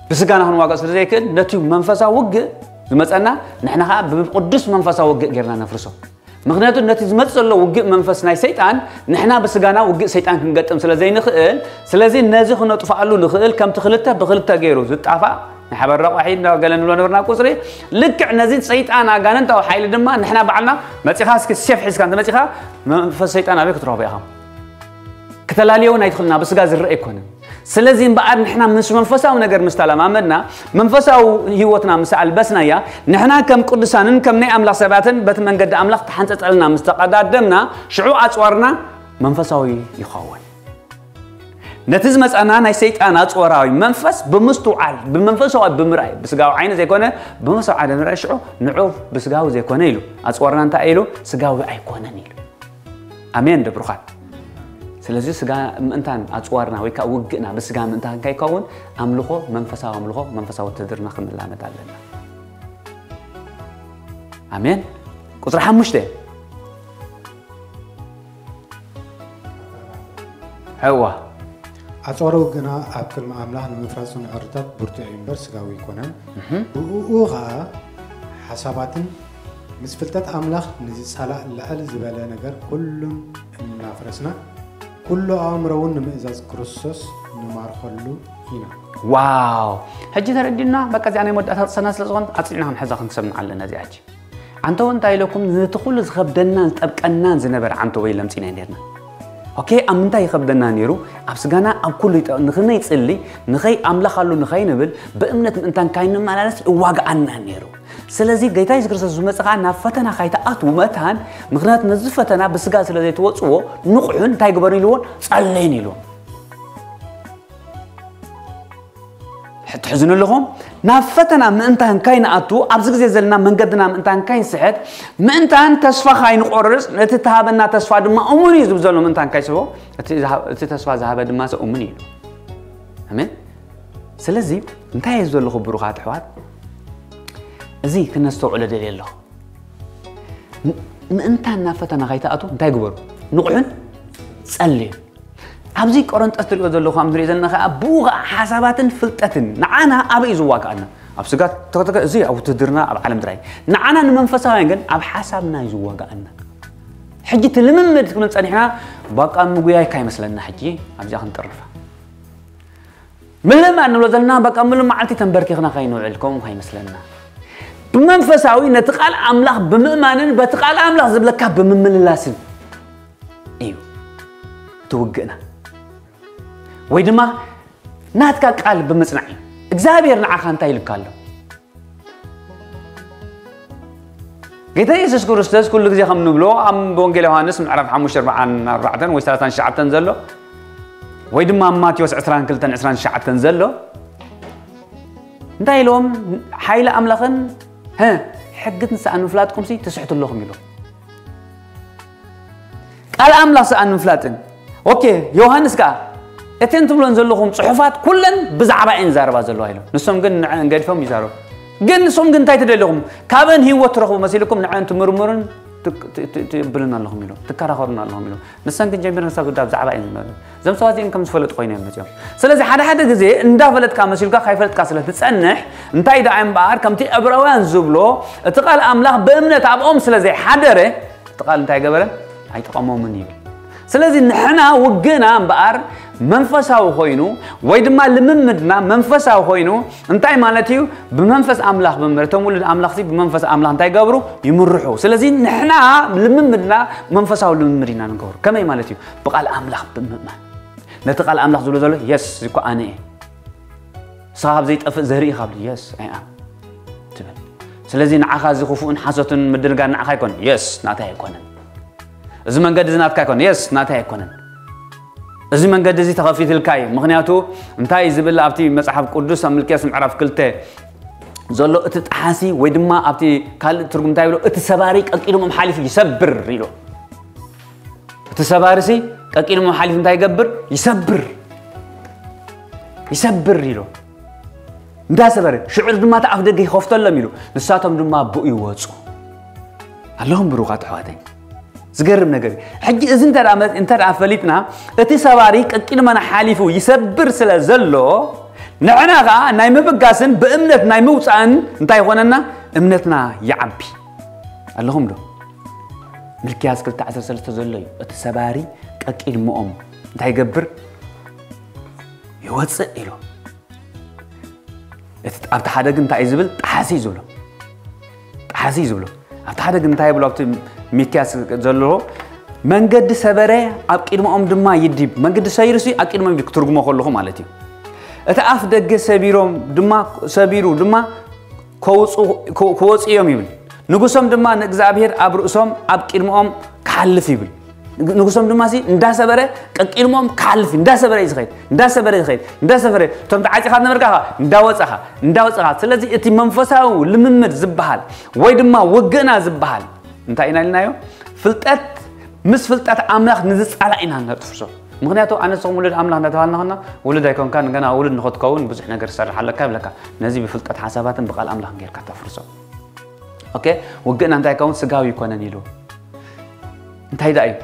ብስጋና ክንዋጋእ ስለ ዘይክእል ነቲ መንፈሳዊ ውግእ ዝመፀና ንሕና ከዓ ብቅዱስ መንፈሳዊ ውግእ ጌርና ነፍርሶ። ምክንያቱ ነቲ ዝመፅ ዘሎ ውግእ መንፈስ ናይ ሰይጣን ንሕና ብስጋና ውግእ ሰይጣን ክንገጥም ስለ ዘይንኽእል ስለዚ ነዚ ክነጥፍኣሉ ንኽእል ከምቲ ክልተ ብክልተ ገይሩ ዝጣፋእ ንሓበር ረቋሒ እንዳገለ ንብሎ ነበርና ቁፅሪ ልክዕ ነዚ ሰይጣን ኣጋንንታዊ ሓይሊ ድማ ንሕና ባዕልና መፂኻ እስኪ ሴፍ ሒዝካ እንተ መፂኻ መንፈስ ሰይጣን ኣበይ ክትረኽቦ ኢኻ። ክተላልዮ እውን ኣይትኽእልና ብስጋ ዝረአ ኣይኮነን። ስለዚ እምበኣር ንሕና ምስ መንፈሳዊ ነገር ምስ ተለማመድና መንፈሳዊ ህይወትና ምስ ኣልበስናያ ንሕና ከም ቅዱሳንን ከም ናይ ኣምላኽ ሰባትን በቲ መንገዲ ኣምላኽ ተሓንጸጸልና ምስ ተቐዳደምና ሽዑ ኣጽዋርና መንፈሳዊ ይኸውን። ነቲ ዝመጻና ናይ ሰይጣን ኣጽወራዊ መንፈስ ብምስትውዓል፣ ብመንፈሳዊ ብምርኣይ፣ ብስጋዊ ዓይኒ ዘይኮነ፣ ብመንፈሳዊ ዓይኒ ብምርኣይ፣ ሽዑ ንዑ ብስጋዊ ዘይኮነ ኢሉ። ኣጽወርና እንታይ ኢሉ? ስጋዊ ኣይኮነን ኢሉ። ኣሜን፣ ዶ ብሩኻት? ስለዚ ስጋ ምእንታን ኣጽዋርና ወይ ከዓ ውግእና ብስጋ ምእንታን ከይከውን፣ ኣምልኾ፣ መንፈሳዊ ኣምልኾ፣ መንፈሳዊ ውትድርና ክንላመድ ኣለና። ኣሜን። ቁጽሪ ሓሙሽተ። ሕዋ። ኣጸዋርኡ ግና ኣብ ቅድሚ ኣምላኽ ንምፍራስ ጽኑዕ ዕርታት ብርቱዕ እዩ እምበር ስጋዊ ኣይኮነን። ብእኡ ኸኣ ሓሳባትን ምስ ፍልጠት ኣምላኽ ንዝጸላእ ልዕል ዝበለ ነገር ኩሉን እናፍረስና፣ ኩሉ ኣእምሮ እውን ንምእዛዝ ክርስቶስ ንማርኸሉ ኢና። ዋው! ሕጂ ተረዲና፣ በቃ እዚኣ ናይ መወዳእታ ጥቅሰና ስለ ዝኾነት፣ ኣጽኒዕና ክንሕዛ ክንሰምዓ ኣለና እዚኣ ሕጂ። ዓንተቦ እንታይ ኢለኩም? ነቲ ኩሉ ዝኸብደናን ዝጠብቀናን ዝነበረ ዓንተቦ ኢለ ኣምጺእና ነርና። ኦኬ፣ ኣብ ምንታይ ይኸብደና ነይሩ? ኣብ ስጋና ኣብ ኩሉ ይጠ-፣ ንኽነይጽሊ፣ ንኸይ ኣምላኽ ኣሉ ንኸይንብል፣ ብእምነት ምእንታን ካይንመላለስ ይዋግኣና ነይሩ። ስለዚ ጌታ የሱስ ክርስቶስ ዝመጽእ ኸኣ ናብ ፈተና ካይትኣትዉ መታን፣ ምኽንያቱ ነዚ ፈተና ብስጋ ስለ ዘይትወጽዎ፣ ንቕሑን እንታይ ግበሩን ኢልዎም? ጸለዩን ኢልዎም። ትሕዝኑ ኣለኹም? ናብ ፈተና ምእንታን ካይንኣቱ፣ ኣብዚ ግዜ ዘለና መንገድና ምእንታን ካይንስሕት፣ ምእንታን ተስፋ ካይንቆርጽ፣ ነቲ እተሃበና ተስፋ ድማ እሙን እዩ ዝብል ዘሎ ምእንታን ካይስሕቦ፣ እቲ ዝሃ-፣ እቲ ተስፋ ዝሃበ ድማ ሰብ እሙን እዩ። ኣሜን። ስለዚ እንታይ እየ ዘለኹ ብሩኻት ኣሕዋት? እዚ ክነስተውዕሎ ደልየ ኣለኹ። ም-፣ ምእንታን ናብ ፈተና ካይትኣቱ እንታይ ግበሩ? ንቕሑን ጸልዩ። ኣብዚ ቆሮንጦስ ትሪኦ ዘለኹም፣ ንሪኦ ዘለና ኸኣ ብኡ ኸኣ ሓሳባትን ፍልጠትን ንዓና ኣበይ እዩ ዝዋግኣና? ኣብ ስጋ ተኸተከ፣ እዚ ኣብ ውትድርና ኣብ ዓለም ጥራይ። ንዓና ንመንፈሳውያን ግን ኣብ ሓሳብና እዩ ዝዋግኣና። ሕጂ እቲ ልምምድ ክንብል ጸኒሕና፣ በቃ ምጉያይ ካይመስለና ሕጂ ኣብዚኣ ክንጥርፋ። ምልማን ንብሎ ዘለና በቃ ምሉእ መዓልቲ ተንበርኪኽና ካይንውዕል፣ ከምኡ ካይመስለና። ብመንፈሳዊ ነቲ ቃል ኣምላኽ ብምእማንን በቲ ቃል ኣምላኽ ዝብለካ ብምምልላስን እዩ እቲ ውግእና። ወይ ድማ ናትካ ቃል ብምጽናዕ እዩ። እግዚኣብሔር ንዓኻ እንታይ ኢልካ ኣሎ? ጌታ የሱስ ክርስቶስ ኩሉ ግዜ ከም ንብሎ ኣብ ወንጌል ዮሃንስ ምዕራፍ ሓሙሽተ ኣርብዓን ኣርባዕተን ወይ ሰላሳን ትሽዓተን ዘሎ፣ ወይ ድማ ኣብ ማቴዎስ ዕስራን ክልተን ዕስራን ትሽዓተን ዘሎ፣ እንታይ ኢልዎም? ሓይሊ ኣምላኽን፣ ሀ፣ ሕጊ ትንሳእን ምፍላጥኩምሲ ትስሕቱ ኣለኹም ኢልዎም። ቃል ኣምላኽ ሰኣን ምፍላጥን። ኦኬ፣ ዮሃንስ ከኣ፣ እተን ትብሎን ዘለኹም ጽሑፋት ኩለን ብዛዕባ እየን ዝዛረባ ዘለዋ ኢሎም። ንሶም ግን ንዐን ገዲፎም ይዛረቡ። ግን ንሶም ግን እንታይ ትደልኹም? ካብአን ህይወት ትረኽቡ መሲልኩም ንዐን ትምርምሩን ት-፣ ት-፣ ት-፣ ትብልን ኣለኹም ኢሎም። ትከራኸሩን ኣለኹም ኢሎም። ንሰን ግን ጀሚረን ክሳብ ዝውዳእ ብዛዕባ እየን ዝመ-፣ እዞም ሰባት እዚኦም ከም ዝፈለጡ ኮይኖም እዮም መጺኦም። ስለዚ ሓደ ሓደ ግዜ እንዳፈለጥካ መሲልካ ካይፈለጥካ ስለ ትጸንሕ፣ እንታይ ደኣ እምበኣር ከምቲ ዕብራውያን ዝብሎ፣ እቲ ቃል ኣምላኽ ብእምነት ኣብኦም ስለ ዘይሓደረ፣ እቲ ቃል እንታይ ገበረ? ኣይጠቐሞምን ይብል። ስለዚ ንሕና ውግእና እምበኣር መንፈሳዊ ኮይኑ ወይ ድማ ልምምድና መንፈሳዊ ኮይኑ እንታይ ማለት እዩ? ብመንፈስ ኣምላኽ ብምር-፣ እቶም ውሉድ ኣምላኽሲ ብመንፈስ ኣምላኽ እንታይ ገብሩ? ይምርሑ። ስለዚ ንሕና ልምምድና መንፈሳዊ ልምምድ ኢና ንገብሩ። ከመይ ማለት እዩ? ብቃል ኣምላኽ ብምእማን። ነቲ ቃል ኣምላኽ ዝብሎ ዘሎ፣ የስ፣ እዚ እኮ ኣነ እየ። ንስኻ ካብ ዘይጠፍእ ዘርኢ ኢኻ፣ የስ፣ ኣይ ኣም ትብል። ስለዚ ንዓኻ እዚ ክፉእን ሓሶትን ምድንጋር ንዓኻ ኣይኮነን። የስ፣ ናተይ ኣይኮነን። እዚ መንገዲ እዚ ናትካ ኣይኮነን። የስ፣ ናተይ ኣይኮነን። እዚ መንገዲ እዚ ተኸፊትልካ እዩ። ምኽንያቱ እንታይ ዝብል ኣብቲ መጽሓፍ ቅዱስ ኣብ ሚልክያስ ምዕራፍ ክልተ ዘሎ እቲ ጠሓሲ ወይ ድማ ኣብቲ ካልእ ትርጉም እንታይ ይብሎ? እቲ ሰባሪ ቀቂድሞም ሓሊፉ ይሰብር ኢሉ። እቲ ሰባርሲ ቀቂድሞም ሓሊፉ እንታይ ይገብር? ይሰብር። ይሰብር ኢሉ። እንዳሰበረ፣ ሽዑ ድማ እቲ ኣፍ ደገ ይኸፍተሎም ኢሉ። ንሳቶም ድማ ብኡ ይወጹ። ኣለኹም ብሩኻት ኣሕዋተይ። ዝገርም ነገር እዩ። ሕጂ እዚ እንተ ደኣ መ-፣ እንተ ደኣ ፈሊጥና፣ እቲ ሰባሪ ቀቂድመና ሓሊፉ ይሰብር ስለ ዘሎ፣ ንዕና ኸኣ ናይ ምብጋስን ብእምነት ናይ ምውጻእን እንታይ ይኾነና? እምነትና ይዓቢ። ኣለኹም ዶ? ሚልክያስ ክልተ ዓሰርተ ሰለስተ ዘሎ እዩ። እቲ ሰባሪ ቀቂድመኦም እንታይ ይገብር? ይወጽእ ኢሉ። እቲ፣ ኣብቲ ሓደ ግን እንታይ እዩ ዝብል? ጠሓሲ እዩ ዝብሎ። ጠሓሲ እዩ ዝብሎ። ኣብቲ ሓደ ግን እንታይ ይብሎ? ኣብቲ ሚልክያስ ዘሎ፣ መንገዲ ሰበረ ኣብ ቅድመኦም ድማ ይዲብ። መንገዲ ሰይሩሲ ኣብ ቅድመኦም ይዲብ፣ ክትርጉሞ ከለኹ ማለት እዩ። እቲ ኣፍ ደገ ሰቢሮም ድማ፣ ሰቢሩ ድማ ከውጹ-፣ ከ-፣ ክወጹ እዮም ይብል። ንጉሶም ድማ ንእግዚኣብሔር ኣብ ርእሶም ኣብ ቅድመኦም ክሓልፍ ይብል። ንጉሶም ድማ ሲ እንዳሰበረ ቀቂልሞም ክሓልፍ እዩ። እንዳሰበረ እዩ ዝኸይድ፣ እንዳሰበረ እዩ ዝኸይድ፣ እንዳሰበረ። እቶም ተዓፂኻ ዝነበርካ ኸዓ እንዳወፃኻ፣ እንዳወፃኻ። ስለዚ እቲ መንፈሳዊ ልምምድ ዝበሃል ወይ ድማ ውግእና ዝበሃል እንታይ ኢና ኢልናዮ? ፍልጠት ምስ ፍልጠት ኣምላኽ ንዝፃላእ ኢና ነጥፍሶ። ምክንያቱ ኣነ ንስኹም ውሉድ ኣምላኽ እንዳተባሃልና ኸና ውሉድ ኣይኮንካን፣ ገና ውሉድ ንኽትከውን ብዙሕ ነገር ትሰርሕ ኣለካ ይብለካ። ነዚ ብፍልጠት ሓሳባትን ብቃል ኣምላኽን ጌርካ ተፍርሶ። ኦኬ፣ ውግእና እንታይ ይከውን? ስጋዊ ይኮነን ኢሉ። እንታይ ደኣ እዩ?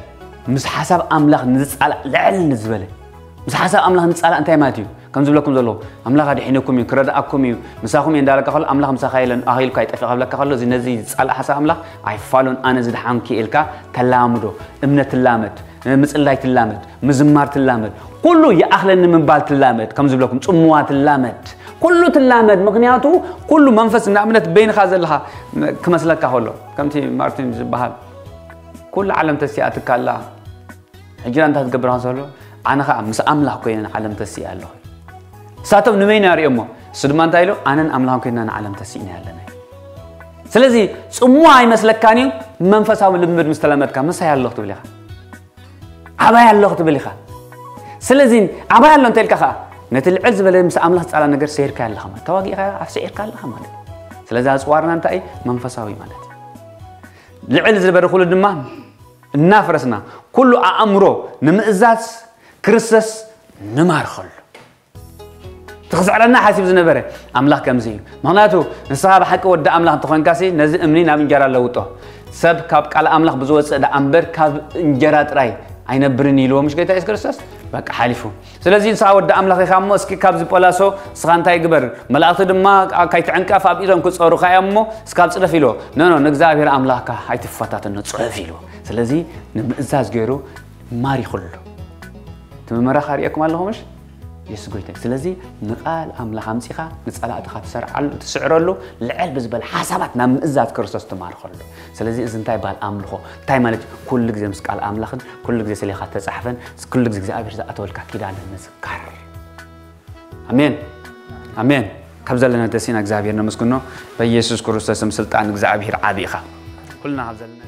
ምስ ሓሳብ ኣምላኽ ንዝጻላእ ልዕል ዝበለ። ምስ ሓሳብ ኣምላኽ ንጻላእ እንታይ ማለት እዩ? ከም ዝብለኩም ዘለኹ ኣምላኽ ኣድሒንኩም እዩ፣ ክረድኣኩም እዩ፣ ምሳኹም እዩ እንዳበለካ ከሎ ኣምላኽ ምሳኻ የለን፣ ኣኺልካ ይጠፍእ ከብለካ ከሎ እዚ ነዚ ዝጻላእ ሓሳብ ኣምላኽ ኣይፋሉን፣ ኣነ ዝደሓንኩ እየ ኢልካ ተላምዶ። እምነት ትላመድ፣ ምጽላይ ትላመድ፣ ምዝማር ትላመድ፣ ኩሉ ይኣኽለኒ ምባል ትላመድ፣ ከም ዝብለኩም ጽምዋ ትላመድ፣ ኩሉ ትላመድ። ምኽንያቱ ኩሉ መንፈስ ንኣብነት በይንኻ ዘለኻ ክመስለካ ከሎ ከምቲ ማርቲን ዝበሃል ኩሉ ዓለም ተሲኣትካ ኣላ። ሕጂ እንታይ ትገብር ከሎ ኣነ ኸዓ ምስ ኣምላኽ ኮይነ ንዓለም ተሲኣ ኣለኹ። ንሳቶም ንመይና ሪኦሞ? እሱ ድማ እንታይ ኢሉ? ኣነን ኣምላኽን ኮይንና ንዓለም ተሲእና ኣለና። ስለዚ ጽምዋ ኣይመስለካን እዩ። መንፈሳዊ ልምምድ ምስ ተለመድካ ምሳይ ኣለኹ ትብል ኢኻ፣ ኣባይ ኣለኹ ትብል ኢኻ። ስለዚ ኣባይ ኣሎ እንተ ኢልካ ኸዓ ነቲ ልዕል ዝበለ ምስ ኣምላኽ ዝጻላ ነገር ሰይርካ ኣለኻ ማለት፣ ተዋጊእካ ኣፍስዒርካ ኣለኻ ማለት እዩ። ስለዚ ኣጽዋርና እንታይ እዩ? መንፈሳዊ ማለት እዩ። ልዕል ዝበለ ኩሉ ድማ እናፍረስና ኩሉ ኣእምሮ ንምእዛዝ ክርስቶስ ንማርኸሉ። እቲ ክስዕረና ሓሲብ ዝነበረ ኣምላኽ ከምዚ እዩ። ምኽንያቱ ንስኻ ብሓቂ ወዲ ኣምላኽ እንተኾንካሲ ነዚ እምኒ ናብ እንጀራ ለውጦ። ሰብ ካብ ቃል ኣምላኽ ብዝወፅእ ደኣ እምበር ካብ እንጀራ ጥራይ ኣይነብርን ኢልዎ ምሽ ጎይታ የሱስ ክርስቶስ? በቃ ሓሊፉ። ስለዚ ንስኻ ወዲ ኣምላኽ ኢኻ እሞ እስኪ ካብዚ ጶላሶ ንስኻ እንታይ ግበር? መላእኽቲ ድማ ከይትዕንቀፍ ኣብ ኢዶም ክጸሩኻ እዮም እሞ እስካብ ጽደፍ ኢልዎ። ኖ፣ ኖ፣ ንእግዚኣብሔር ኣምላኽካ ኣይትፈታተኖ፣ ጽሑፍ ኢልዎ። ስለዚ ንምእዛዝ ገይሩ ማሪኹ ኣሎ። እቲ መመራ ኻሪኤኩም ኣለኹ ምሽ? የሱስ ጎይታ እዩ። ስለዚ ንቃል ኣምላኽ ኣምጺኻ ንጸላእትኻ ትሰርዓሉ፣ ትስዕረሉ፣ ልዕል ብዝበለ ሓሳባት ናብ ምእዛዝ ክርስቶስ ትማርኸሉ። ስለዚ እዚ እንታይ ይበሃል? ኣምልኾ። እንታይ ማለት እዩ? ኩሉ ግዜ ምስ ቃል ኣምላኽን ኩሉ ግዜ ስሌኻ ተጻሕፈን ኩሉ ግዜ እግዚኣብሔር ዝኣተወልካ ኪዳን ንምዝካር። ኣሜን፣ ኣሜን። ካብ ዘለና ደሲና እግዚኣብሔር ነመስግኖ። በኢየሱስ ክርስቶስ ስም ስልጣን እግዚኣብሔር ዓቢ ኢኻ። ኩልና ካብ ዘለና